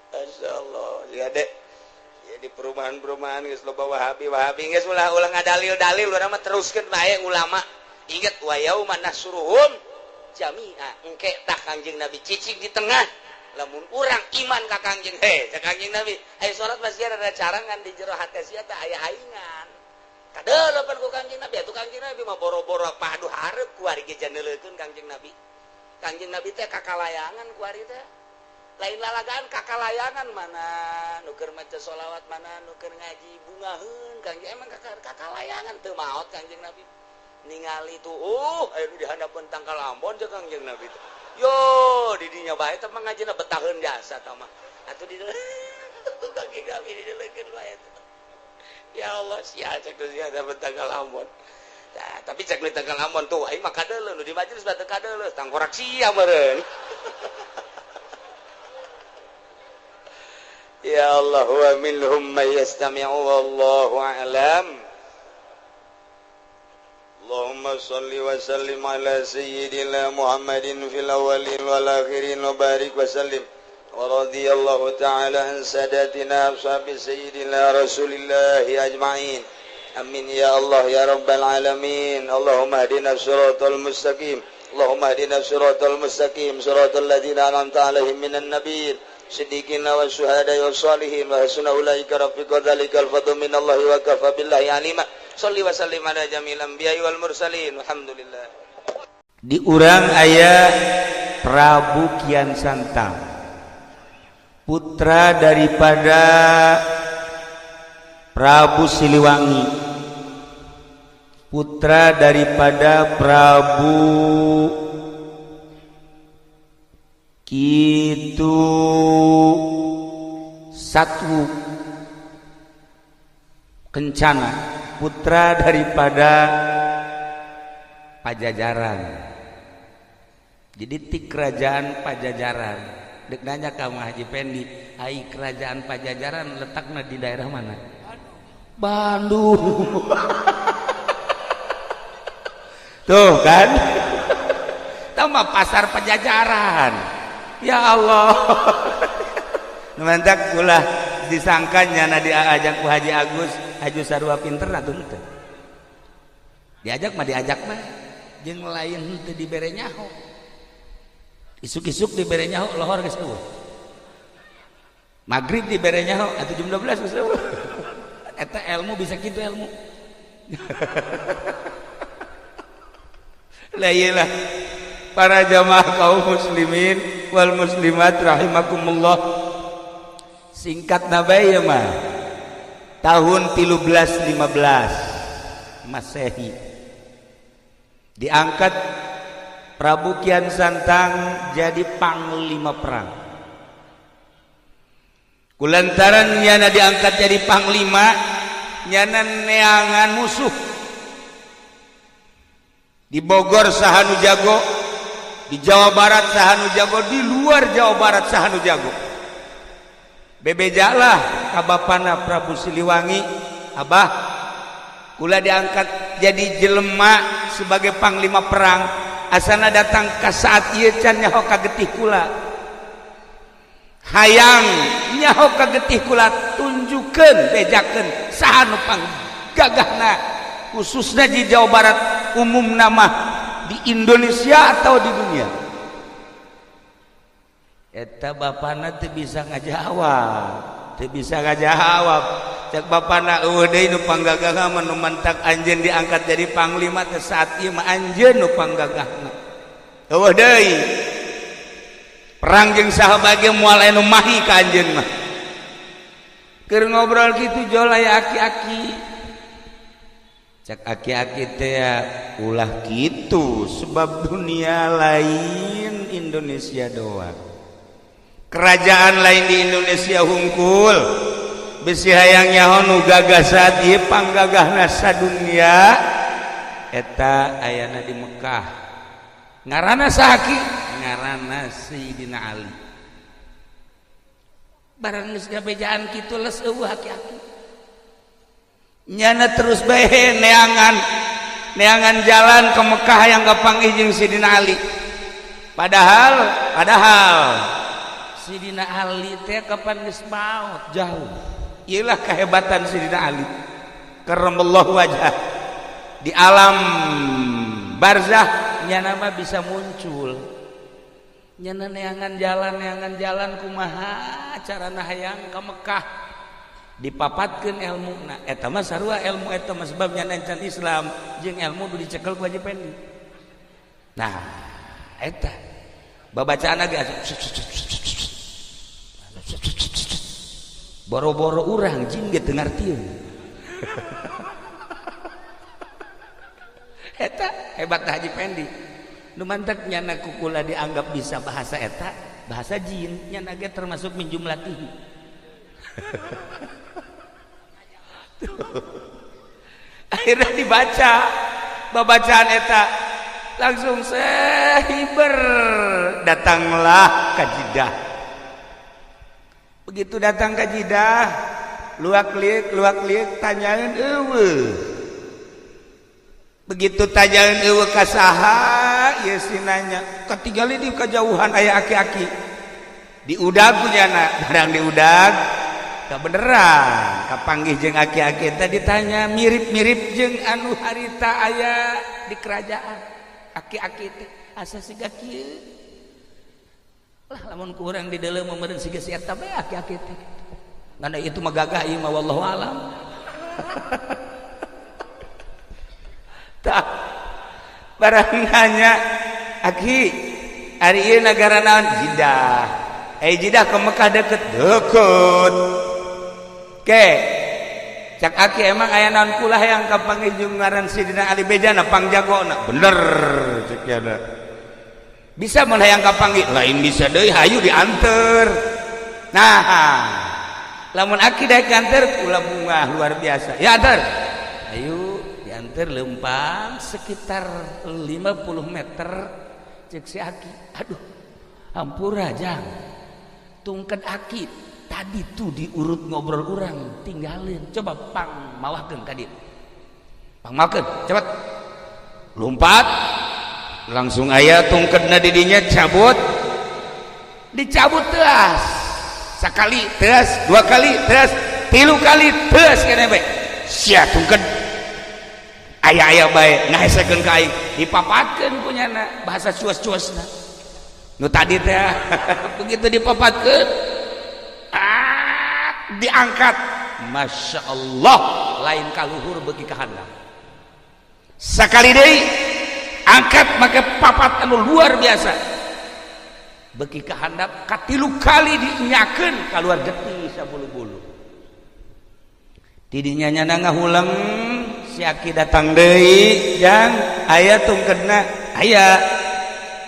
Masyaallah ya dek ya di perumahan-perumahan geus loba wahabi-wahabi geus ulah-ulah ngadalil-dalil urang mah teruskeun bae ulama inget wa yauma nahsuruhum jami'a engke tah Kangjeng Nabi cicing di tengah lamun urang iman ka Kangjeng heh cak Kangjeng Nabi aya salat masih ada carangan di jero hate sia teh aya aingan kadeulepan ku Kangjeng Nabi atuh Kangjeng Nabi mah boro-boro padu hareup ku ari ge janeulekeun Kangjeng Nabi. Kangjeng Nabi teh kakalayangan ku ari teh lain lalagaan kakalayangan mana nu keur maca sholawat mana nu keur ngaji bungaheun Kangjeng emang kakalayangan teu maot Kangjeng Nabi ningali tuh aya nu di handapeun tangkal ambon jeung Kangjeng Nabi teh. Yo di dinya bae teh mah ngajina betaheun jasa tah mah. Atuh di Kangjeng Nabi dileukeun bae teh. Ya Allah sia cek sia da tangkal ambon. Tah tapi cek nu tangkal ambon tuh aing mah kadeuleuh nu di majelis mah teu kadeuleuh tangkorak sia meureun. Ya Allah wa minhum may yastami'u wallahu a'lam. Allahumma salli wa sallim ala sayyidina Muhammadin fil awwalin wal akhirin wa barik wa sallim. Wa radiyallahu ta'ala an sadatina ashabi sayyidina Rasulillahi ajma'in. Amin ya Allah ya rabbal alamin. Allahumma hdina siratal mustaqim. Allahumma hdina siratal mustaqim siratal ladzina an'amta alaihim minan nabiyyin siddiqina wa syuhada wa sholihin wa hasuna ulaika rafiqa dzalikal fadlu minallahi wa kafa billahi alima. Shalli wa sallim ala jamil anbiya'i wal mursalin. Alhamdulillah. Di urang aya Prabu Kian Santang, putra daripada Prabu Siliwangi, putra daripada Prabu Kitu Satwu Kencana, putra daripada Pajajaran. Jadi ti kerajaan Pajajaran. Dek nanya ka Haji Pendi, ai kerajaan Pajajaran letaknya di daerah mana? Bandung. Tuh kan? Tambah pasar Pajajaran. Ya Allah. Mantak ulah disangkanya na diajak ku Haji Agus, Haji sarua pinter atuh henteu. Diajak mah diajak mah jeung lain henteu dibere nyaho. Isuk-isuk dibere nyaho lohor geus eueuh. Magrib dibere nyaho atuh jam 12 geus eueuh. Eta ilmu bisa kitu ilmu. Lah iyalah para jamaah kaum muslimin wal muslimat rahimakumullah. Singkat nabai ya mah tahun 1315 Masehi diangkat Prabu Kian Santang jadi panglima perang. Kulantaran nyana diangkat jadi panglima, nyana neangan musuh di Bogor sahanu jago, di Jawa Barat sahanu jago, di luar Jawa Barat sahanu jago. Bebejalah ka bapana Prabu Siliwangi, abah kula diangkat jadi jelema sebagai panglima perang, asana datang ka saat ieu can nyaho ka getih kula, hayang nyaho ka getih kula, tunjukkeun bejakeun saha nu panggagahna khususnya di Jawa Barat, umum nama di Indonesia atau di dunia. Eta bapana teu bisa ngajawab, teu bisa ngajawab. Cek bapana eueuh deui nu panggagahna mah nu mantak anjeun diangkat jadi panglima teh saat ieu mah anjeun nu panggagahna. Eueuh deui. Perang jeung saha bage moal aya nu mahi ka anjeun mah. Keur ngobrol kitu jol aya aki-aki. Cek aki-aki teh ulah kitu sebab dunia lain Indonesia doang. Kerajaan lain di Indonesia hungkul besi hayang nyaho nu gagah saat ieu panggagahna sadunia eta ayana di Mekah. Ngaranna saha ki? Ngaranna Sayyidina Ali. Barang geus gabejaan kitu les eueuh aki-aki. Nyana terus bae neangan neangan jalan ke Mekah yang kapanggih jeung Sayyidina Ali. Padahal Sidina Ali teh kapan geus maot jauh. Iyalah kehebatan Sidina Ali. Karramallahu wajah. Di alam barzah nyana mah bisa muncul. Nyana neangan jalan kumaha carana hayang ka Mekah. Dipapatkeun ilmuna. Eta mah sarua ilmu eta mah sebab nyana encan Islam jeung ilmu nu dicekel ku Haji Pendi. Nah, eta babacaan ge boro-boro urang jin ge teu ngartieun. Eta hebat Haji Pendi. Nu mantak nyana kukula dianggap bisa bahasa eta, bahasa jin, nyana ge termasuk minjumlatihi. Akhirnya dibaca babacaan eta langsung sehiber datanglah ka Jeddah. Begitu datang ke Jeddah, luak liuk tanyain eueuh. Begitu tajaan eueuh ka saha ieu si nanya katingali di kejauhan aya aki-aki diudag punyana barang diudag beneran kapanggih jeung aki-aki tadi ditanya mirip-mirip jeung anu harita aya di kerajaan aki-aki teh asa siga kieu lah lamun kurang di dalam meureun siga si eta bae aki-aki teh ngan itu mah gagah ieu mah wallahu alam. Tah barang nanya aki ari ieu nagara naon Jidah Jidah ke Mekah deket deket ke cak aki emang aya naon kula hayang kapanggih jeung ngaran Sidina Ali bejana pangjagona bener cek yana bisa mun hayang kapanggih lain bisa deui hayu dianter. Nah lamun aki daek nganter kula bunga luar biasa ya anter ayo dianter lempang sekitar 50 meter cek si aki aduh hampura jang tungken aki tadi tuh diurut ngobrol orang tinggalin coba pang mawahkeun ka dieu pang mawahkeun cepet lompat langsung aya tungkedna di dinya cabut dicabut teas sekali teas dua kali teas tilu kali teas kene bae sia tungked aya-aya bae ngahesekeun ka aing dipapatkeun punyana bahasa cuas-cuasna nu tadi teh begitu dipapatkeun diangkat Masya Allah lain kaluhur bagi kahandap sekali deui angkat make papat anu luar biasa bagi kahandap katilu kali diinyakeun kaluar getih sabulu-bulu tidinya nyana ngahuleng si aki datang deui jang aya tungkedna aya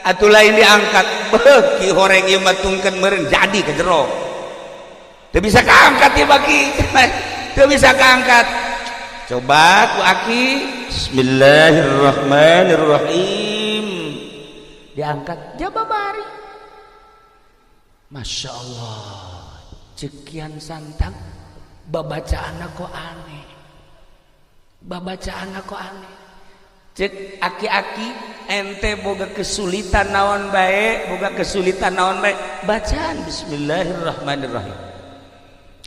atuh lain diangkat beuki horeng ieu mah tungkeun meureun jadi ke jero teu bisa kaangkat ieu bagi teu bisa kaangkat coba ku aki bismillahirrahmanirrahim diangkat jababari Masya Allah cekian santang babacaan kok aneh babacaan kok aneh cek aki-aki ente boga kesulitan naon bae boga kesulitan naon bae bacaan bismillahirrahmanirrahim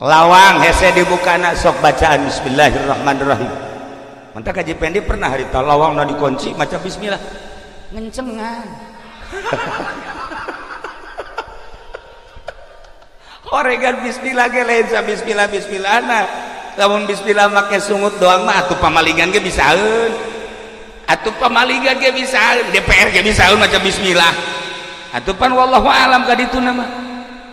lawang hese dibukana sok bacaan bismillahirrahmanirrahim mantap Haji Pendi pernah harita lawang na dikunci maca bismillah ngencengan oregan bismillah ge lain sa bismillah bismillahna lamun bismillah make sungut doang mah atuh pamalingan ge bisaeun atuh pamalingan ge bisaeun DPR ge bisaeun maca bismillah atuh pan wallahu alam ka ditu mah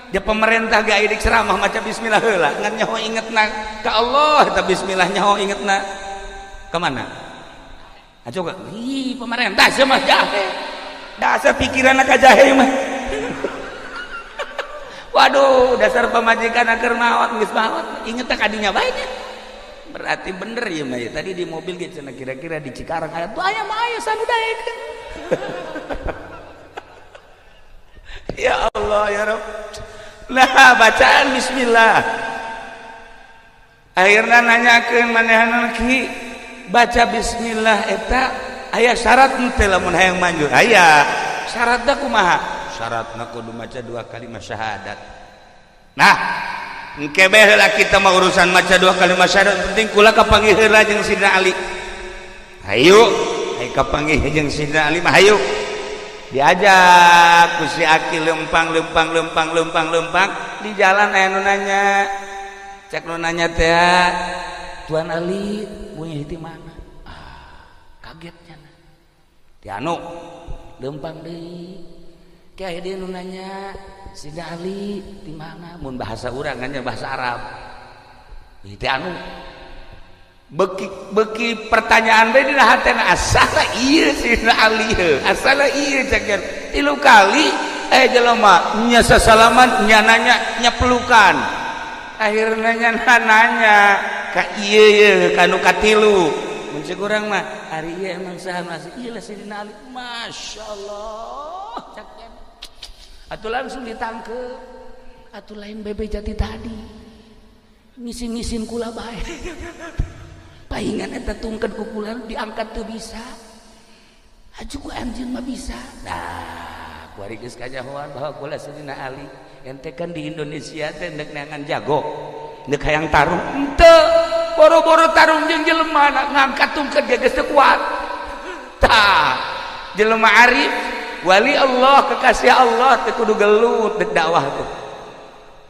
dia pemerintah ge aya ceramah maca bismillah heula ngan nyaho ingetna ka Allah eta bismillah nyaho ingetna ka mana aco ka ih pemerintah sia mah jahe dasar pikiranna ka jahe mah. Waduh dasar pamajikan keur maot geus maot inget ka dinya bae nya berarti bener ya mah tadi di mobil ge cenah kira-kira di Cikarang aya tuh aya mah aya sanu daekeun. Ya Allah ya Rabb. Nah bacaan bismillah akhirna nanyakeun manehanna ki baca bismillah eta aya syarat henteu lamun hayang manjur aya syaratna kumaha syaratna kudu maca dua kalimat syahadat. Nah engke bae heula kita mah urusan maca dua kalimat syahadat penting kula kapanggih heula jeung Sidina Ali hayu hayu kapanggih jeung Sidina Ali mah hayu diajak ku si aki lempang lempang lempang lempang lempang di jalan aya nu nanya cek nu nanya teh Tuan Ali punya di mana ah kagetnya ti anu lempang deui kayak dia nu nanya Sidina Ali di mana mun bahasa urang kan bahasa Arab ti anu beki beki pertanyaan bae dina hatena asala ieu Sidina Ali heuh asala ieu cek tilu kali jelema nya sasalaman nya nanya nya pelukan akhirna nya nanya ka ieu ye ka nu katilu mun cek urang mah ari ieu emang saha masih ieu lah Sidina Ali masyaallah cek atuh langsung ditangkep atuh lain bebe jati tadi ngisin-ngisin kula bae. Pak Paingan eta tungked ku kula diangkat teu bisa. Aju ku anjeun mah bisa. Nah, kuari geus kanyahoan bahwa kula Sayyidina Ali ente kan di Indonesia teh ndek neangan jago. Ndek hayang tarung henteu. Boro-boro tarung jeung jelema ngangkat tungked ge geus teu kuat. Tah, jelema arif, wali Allah, kekasih Allah teu kudu gelut dek dakwah teh.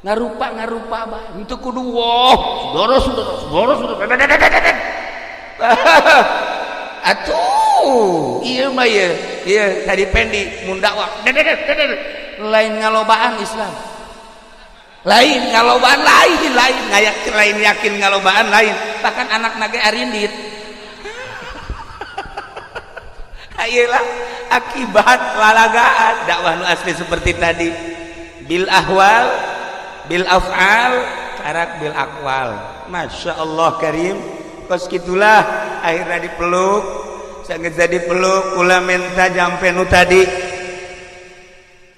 Ngarupa-ngarupa bah, henteu kudu wah, saudara saudara saudara saudara. Atuh, ieu mah ieu, ieu tadi pendi mun dakwah. Lain ngalobaan Islam. Lain ngalobaan lain, lain ngayakin lain yakin ngalobaan lain. Bahkan anak nage arindit. Ayelah akibat lalagaan dakwah nu asli seperti tadi. Bil ahwal, bil af'al, karak bil aqwal. Masya Allah karim. Kos gitulah akhirnya dipeluk, sangat jadi peluk kula minta jampe nu tadi.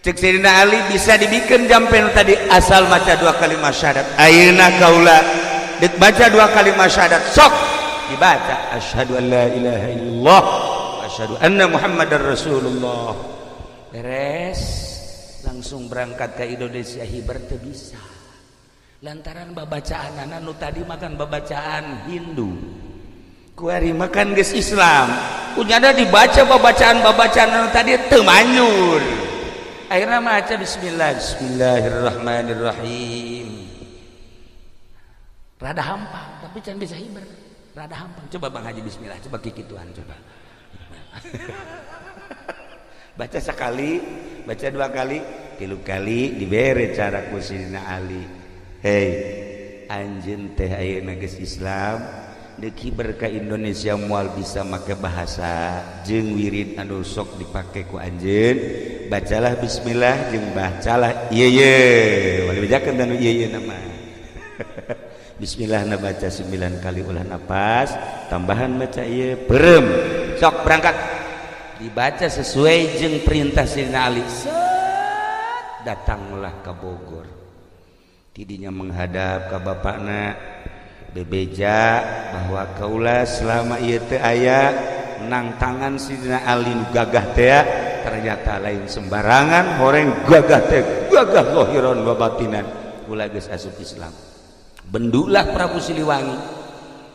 Cek Sayyidina Ali bisa dibikin jampe nu tadi asal maca dua kalimat syahadat. Ayeuna kaula dek baca dua kalimat syahadat sok dibaca asyhadu an la ilaha illallah asyhadu anna muhammadar rasulullah. Beres langsung berangkat ke Indonesia hiber teu bisa. Lantaran babacaan nu tadi makan babacaan Hindu. Kuari makan geus Islam. Kunyana dibaca babacaan-babacaan anu tadi teu manyur. Akhirnya maca bismillah, bismillahirrahmanirrahim. Rada hampang, tapi can bisa hiber. Rada hampang. Coba Bang Haji bismillah, coba kikituan coba. Baca sekali, baca dua kali, tilu kali dibere cara ku Sayyidina Ali. Hei, anjeun teh ayeuna geus Islam, deuk hiber ka Indonesia moal bisa make bahasa jeung wirid anu sok dipake ku anjeun. Bacalah bismillah jeung bacalah ieu ye. Wali bejakeun anu ieu ye nama. Bismillah na baca 9 kali ulah napas, tambahan baca ieu perem. Sok berangkat. Dibaca sesuai jeung perintah Sayyidina Ali. Set, datanglah ke Bogor. Tidinya menghadap ke bapakna bebeja bahwa kaula selama ieu teh aya nang tangan Sidina Ali nu gagah teh ternyata lain sembarangan horeng gagah teh gagah zahiran wa batinan kula geus asup Islam. Bendulah Prabu Siliwangi.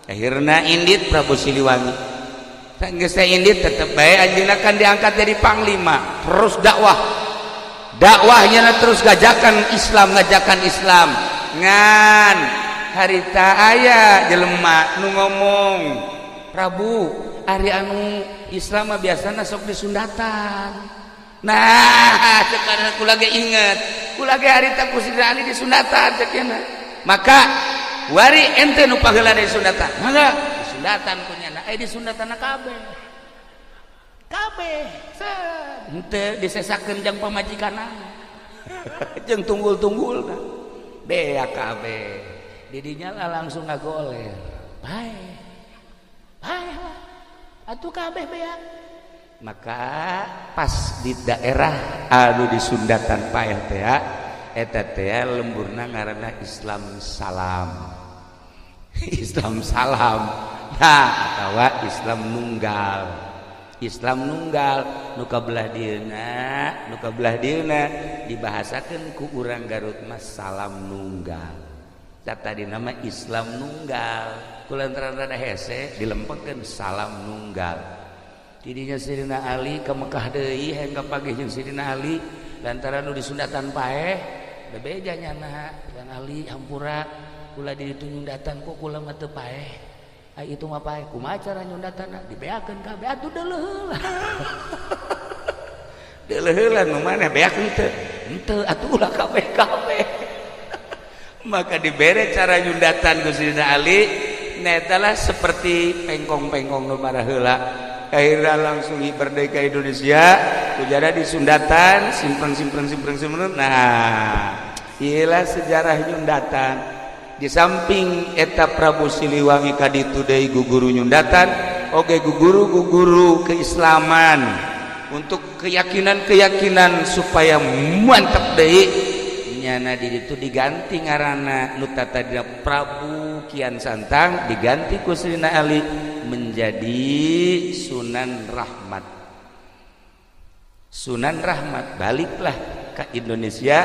Akhirna indit Prabu Siliwangi. Geus indit tetep bae anjeunna kan diangkat jadi panglima terus dakwah. Dakwahnya terus ngajakan Islam, ngajakan Islam. Ngan harita aya jelema nu ngomong, Prabu, ari anu Islam mah biasana sok disundatan. Nah, sekarang kula ge inget, kula ge harita ku Sidina Ali disundatan cek. Maka wari ente nu paheula disundatan. Mangga disundatan ku nyana, eh disundatan kabeh. Kabeh. Set. Henteu disesakeun jang pamajikanna. Jeung tunggul-tunggulna. Bea kabeh. Didinya lah langsung ngagoler. Bae. Bae lah. Atuh kabeh bea. Maka pas di daerah anu disundatan paeh teh eta teh lemburna ngaranna Islam Salam. Islam Salam. Nah, atawa Islam Nunggal. Islam Nunggal nu kabelah dieuna, nu kabelah dieuna dibahasakeun ku urang Garut mah Salam Nunggal. Tadi nama Islam Nunggal. Kulantaran rada hese dilempekeun Salam Nunggal. Tidinya Sayyidina Ali ke Mekah deui hayang kapagih jeung Sayyidina Ali lantaran nu disundatan paeh bebeja nyana Bang Ali hampura kula di ditu nyundatan kok kula mah teu paeh. Ai itu mah paeh kumaha cara nyundatanna dibeakeun kabeh atuh deuleuh heula. Deuleuh heula nu maneh beak henteu? Henteu atuh ulah kabeh-kabeh. Maka dibere cara nyundatan ku Sayyidina Ali netalah seperti pengkong-pengkong nu baraheula. Akhirnya langsung merdeka Indonesia kujada disundatan simpreng simpreng simpreng simpreng. Nah, iyalah sejarah nyundatan. Di samping eta Prabu Siliwangi kaditu deui guguru nyundatan oge guguru-guguru keislaman untuk keyakinan-keyakinan supaya mantap deui. Nyana di ditu diganti ngaranna nu tadina Prabu Kian Santang diganti ku Sayyidina Ali menjadi Sunan Rahmat. Sunan Rahmat baliklah ke Indonesia.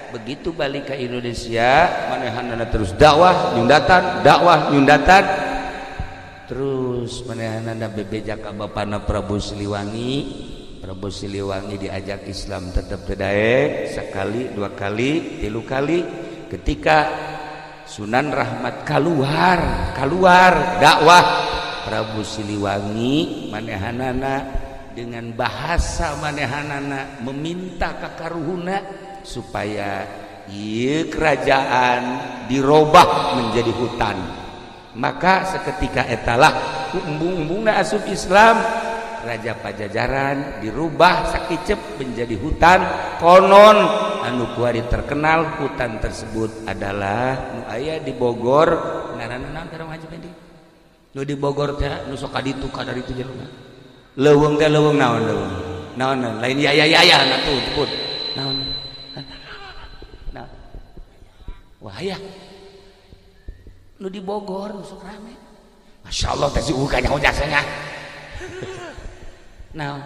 Begitu balik ke Indonesia manehanana terus dakwah nyundatan terus manehanana bebeja ka bapana Prabu Siliwangi. Prabu Siliwangi diajak Islam tetap daek sekali, dua kali, tilu kali. Ketika Sunan Rahmat keluar dakwah, Prabu Siliwangi manehanana dengan bahasa manehanana meminta kakaruhuna supaya ieu kerajaan dirobah menjadi hutan. Maka seketika etalah ku embung-embungna asup Islam, Raja Pajajaran dirubah sakicep menjadi hutan. Konon anu kuari terkenal hutan tersebut adalah nu aya di Bogor. Ngaranna naon teh Haji Fendi? Nu di Bogor teh nu sok ka ditu ka dari itu jelema. Leuweung teh leuweung naon leuweung? Naon lain ya ya ya ya atuh put. Naon? Nah. Wah ya. Nu di Bogor nu sok rame. Masyaallah teh si uga nyaho jasanya. Nah,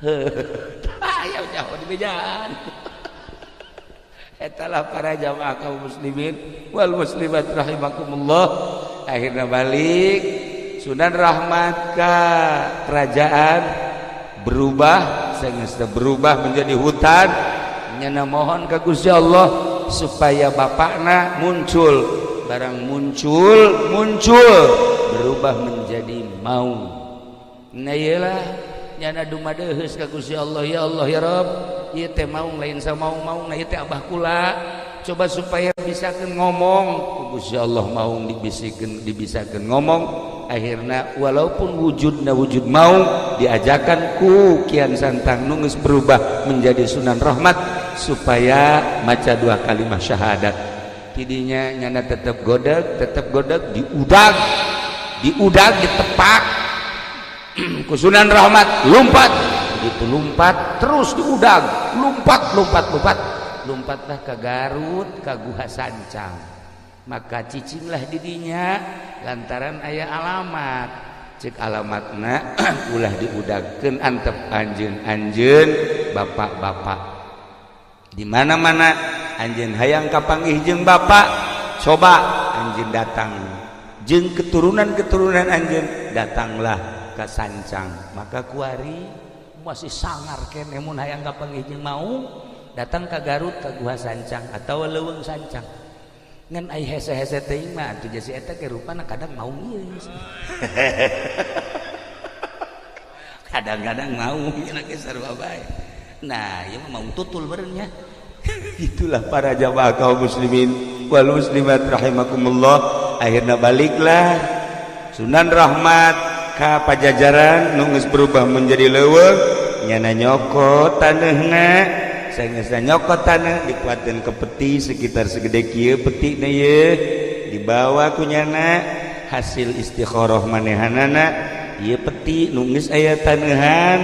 ayo jauh di bejaan. Etalah para jamaah kaum muslimin wal muslimat rahimakumullah. Akhirnya balik Sunan Rahmat ke kerajaan berubah, sehingga berubah menjadi hutan. Nyana mohon ke Gusti Allah supaya bapakna muncul, barang muncul berubah menjadi maung. Nah iyalah nyana dumadeheus ka Gusti Allah, ya Allah ya Rabb, ieu teh maung lain samaung-maung, nah ieu teh abah kula. Coba supaya bisakeun ngomong, ku Gusti Allah maung dibisakeun ngomong. Akhirna walaupun wujudna wujud maung diajakan ku Kian Santang nu geus berubah menjadi Sunan Rahmat supaya maca dua kalimat syahadat. Tidinya nyana tetep godeg diudag ditepak ku Sunan Rahmat, lompat. Begitu lompat terus diudag, lompat lompatlah ke Garut, ke Guha Sancang. Maka cicinglah didinya lantaran aya alamat. Cek alamatna ulah diudagkeun antep anjeun-anjeun bapak-bapak. Di mana-mana anjeun hayang kapanggih jeung bapak, coba anjeun datang. Jeung keturunan-keturunan anjeun datanglah ke Sancang. Maka kuari masih sangar keneh mun hayang kapanggih jeung mau datang ke Garut ke Guha Sancang atau Leuweung Sancang. Ngan ai hese-hese teuing mah atuh jasi eta ge rupana kadang mau ieu. Kadang-kadang mau nya ge sarua bae. Nah, ieu mah mau tutul beureun nya. Itulah para jamaah kaum muslimin wal muslimat rahimakumullah. Akhirna baliklah Sunan Rahmat ka Pajajaran nu geus berubah menjadi leuweung, nyana nyokot taneuhna. Sanggeusna nyokot tanah dikuatkeun ke peti sekitar segede kieu petina ieu dibawa ku nyana hasil istikharah manehanana ieu peti nu geus aya taneuhan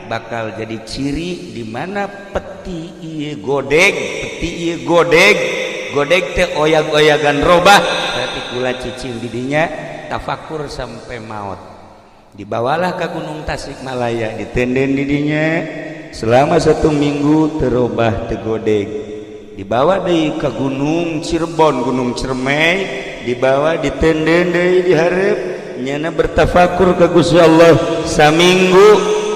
bakal jadi ciri di mana peti ieu godeg, peti ieu godeg, godeg teh oyag-oyagan robah berarti kula cicing di dinya tafakur sampai maut. Dibawalah ke Gunung Tasikmalaya ditenden di dinya selama 1 minggu terobah tegodeg. Dibawa deui ke Gunung Cirebon, Gunung Ciremai, dibawa ditenden deui dihareup nyana bertafakur ke Gusti Allah saminggu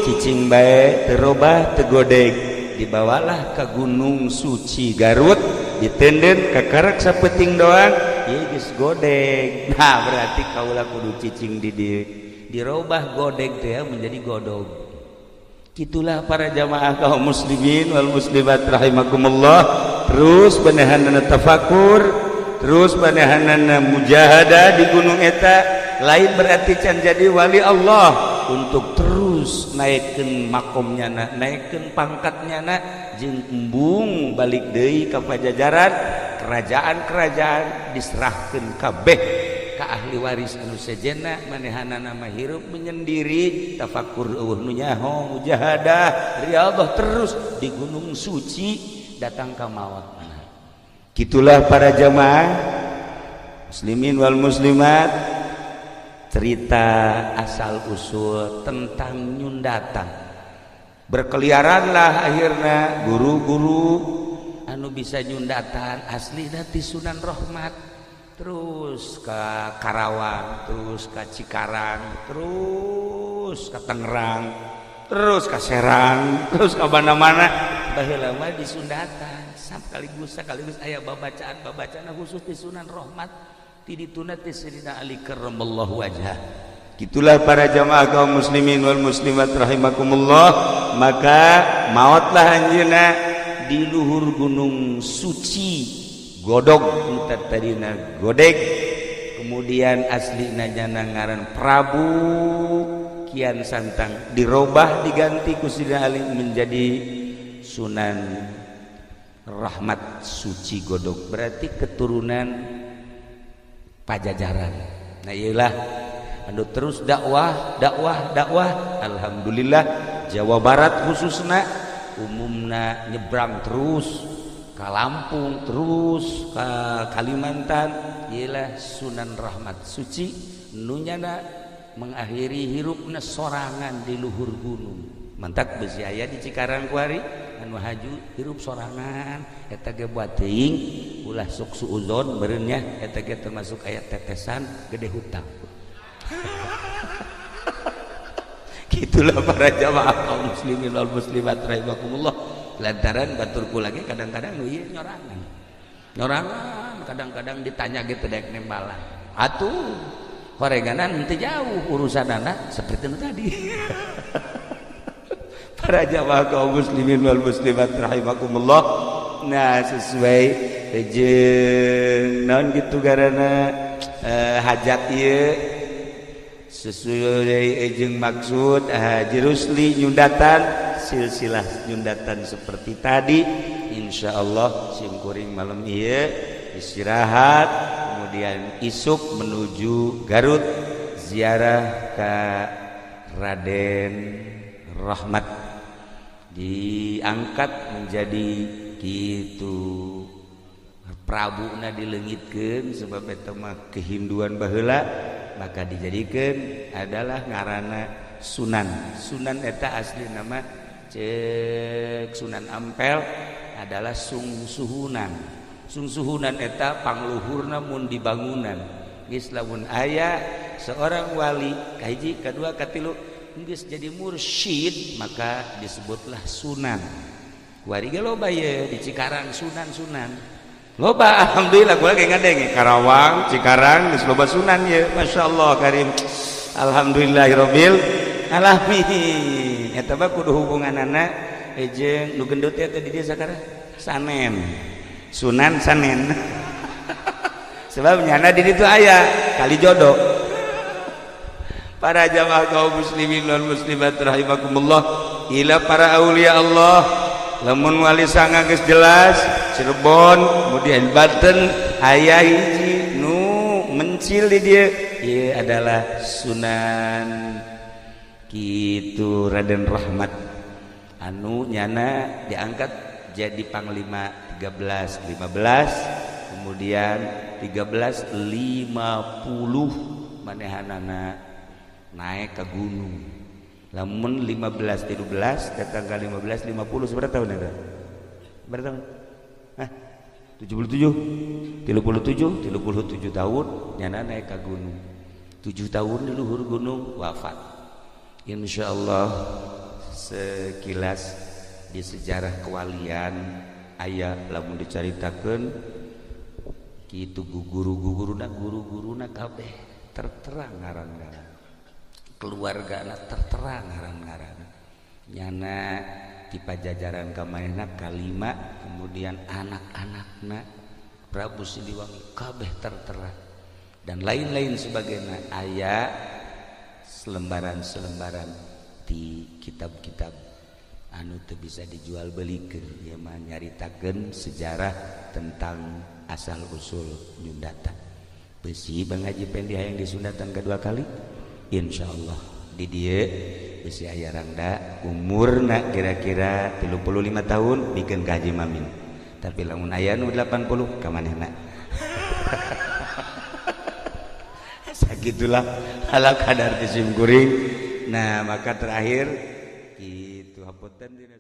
cicing bae terobah tegodeg. Dibawalah ke Gunung Suci Garut ditenden kakarak sapeting doang ieu geus godeg. Nah berarti kaula kudu cicing di dieu dirobah godeg teh menjadi godog. Itulah para jamaah kaum muslimin wal muslimat rahimakumullah. Terus banehanana tafakur, terus banehanana mujahadah di gunung eta, lain berarti can jadi wali Allah untuk terus naikkeun makomnya na, naikkeun pangkatnya na, jeung embung balik deui ka Pajajaran, kerajaan-kerajaan diserahkeun kabeh ka ahli waris anu sejenna. Manehanana mah hirup menyendiri, tafakur eueuh nu nyaho, mujahadah, riyadhah terus di Gunung Suci. datang ka maut. Gitulah para jamaah muslimin wal muslimat, cerita asal usul tentang nyundatan. Berkeliaranlah akhirnya guru-guru anu bisa nyundatan asli ti Sunan Rahmat, terus ke Karawang, terus ke Cikarang, terus ke Tangerang, terus ke Serang, terus ke mana-mana. Baheula mah di Sundatan sekaligus sekaligus aya babacaan-babacaan khusus di Sunan Rahmat ti dituna ti Sayyidina Ali karramallahu wajhah. Gitulah para jamaah kaum muslimin wal muslimat rahimakumullah. Maka mautlah anjeunna di luhur gunung suci Godog, tadina Godeg, kemudian aslina nyana ngaran Prabu Kian Santang, dirobah diganti ku Sayyidina Ali menjadi Sunan Rahmat Suci Godog, berarti keturunan Pajajaran. Nah iyalah anu terus dakwah dakwah dakwah, alhamdulillah Jawa Barat khususna umumna nyebrang terus ke Lampung, terus ke Kalimantan. Ialah Sunan Rahmat Suci nunyana mengakhiri hirupna sorangan di luhur gunung. Mantak besi aya di Cikarang kuari anu haju hirup sorangan eta ge buat teuing ulah sok suuzon meureun nya, eta ge termasuk aya tetesan gede hutang. Gitulah para jamaah kaum muslimin wal muslimat rahimakumullah. Lantaran baturku lagi kadang-kadang nu ieu nyorangan. Nyorangan kadang-kadang ditanya gitu daek nembalan. Atuh horeganan henteu jauh urusanana seperti nu tadi. Para jamaah kaum muslimin wal muslimat rahimakumullah. Nah sesuai jeung naon kitu garana hajat ieu sesuai jeung maksud Haji Rusli nyundatan silsilah nyundatan seperti tadi. Insyaallah simkuring malam ieu istirahat, kemudian isuk menuju Garut ziarah ke Raden Rahmat, diangkat menjadi gitu Prabuna dileungitkeun sebab eta mah kehinduan baheula, maka dijadikan adalah ngarana Sunan. Sunan eta asli nama cek Sunan Ampel adalah sungsuhunan. Sungsuhunan eta pangluhurna mun dibangunan. Geus lamun aya seorang wali kahiji, kadua, katilu geus jadi mursyid maka disebutlah sunan. Kuari ge loba ye di Cikarang sunan-sunan. Loba alhamdulillah gua lagi ngadenge Karawang, Cikarang geus loba sunan ye, masyaallah karim. Alhamdulillahirabbil alamin. Eta mah kudu hubunganana jeung nu gendut teh di dieu sakarang Sanen. Sunan Sanen. Sebab nyana di ditu aya kali jodoh. Para jamaah kaum muslimin wal muslimat rahimakumullah, ila para aulia Allah, lamun wali sanga geus jelas Cirebon kemudian Banten aya hiji nu mencil di dieu, ieu adalah Sunan kitu Raden Rahmat anu nyana diangkat jadi panglima 1315, kemudian 1350 manehanana naik ke gunung. Lamun 1513 datang ke 1550 seberapa tahun eta? Berapa tahun? Hah? 77, 37, 37 tahun nyana naik ke gunung. 7 tahun di luhur gunung wafat. Insyaallah sekilas di sejarah kewalian aya lamun dicaritakeun kitu guru-guruna guru-guruna kabeh terterang ngaran-ngaran. Keluargana terterang ngaran-ngaran. Nyana di Pajajaran kamanehna kalima, kemudian anak-anakna Prabu Siliwangi kabeh tertera dan lain-lain sebagainya. Aya selembaran-selembaran di kitab-kitab anu teu bisa dijual belikeun, ieu mah nyaritakeun sejarah tentang asal usul nyundatan. Besi Bang Haji Pendi hayang disundatan kedua kali, insyaallah di dieu besi aya rangda umurna kira-kira 35 tahun bikeun ka Haji Mamin. Tapi lamun aya nu 80 ka manehna. Sagitulah ala kadar ti sim kuring. Nah, maka terakhir kitu hapunten.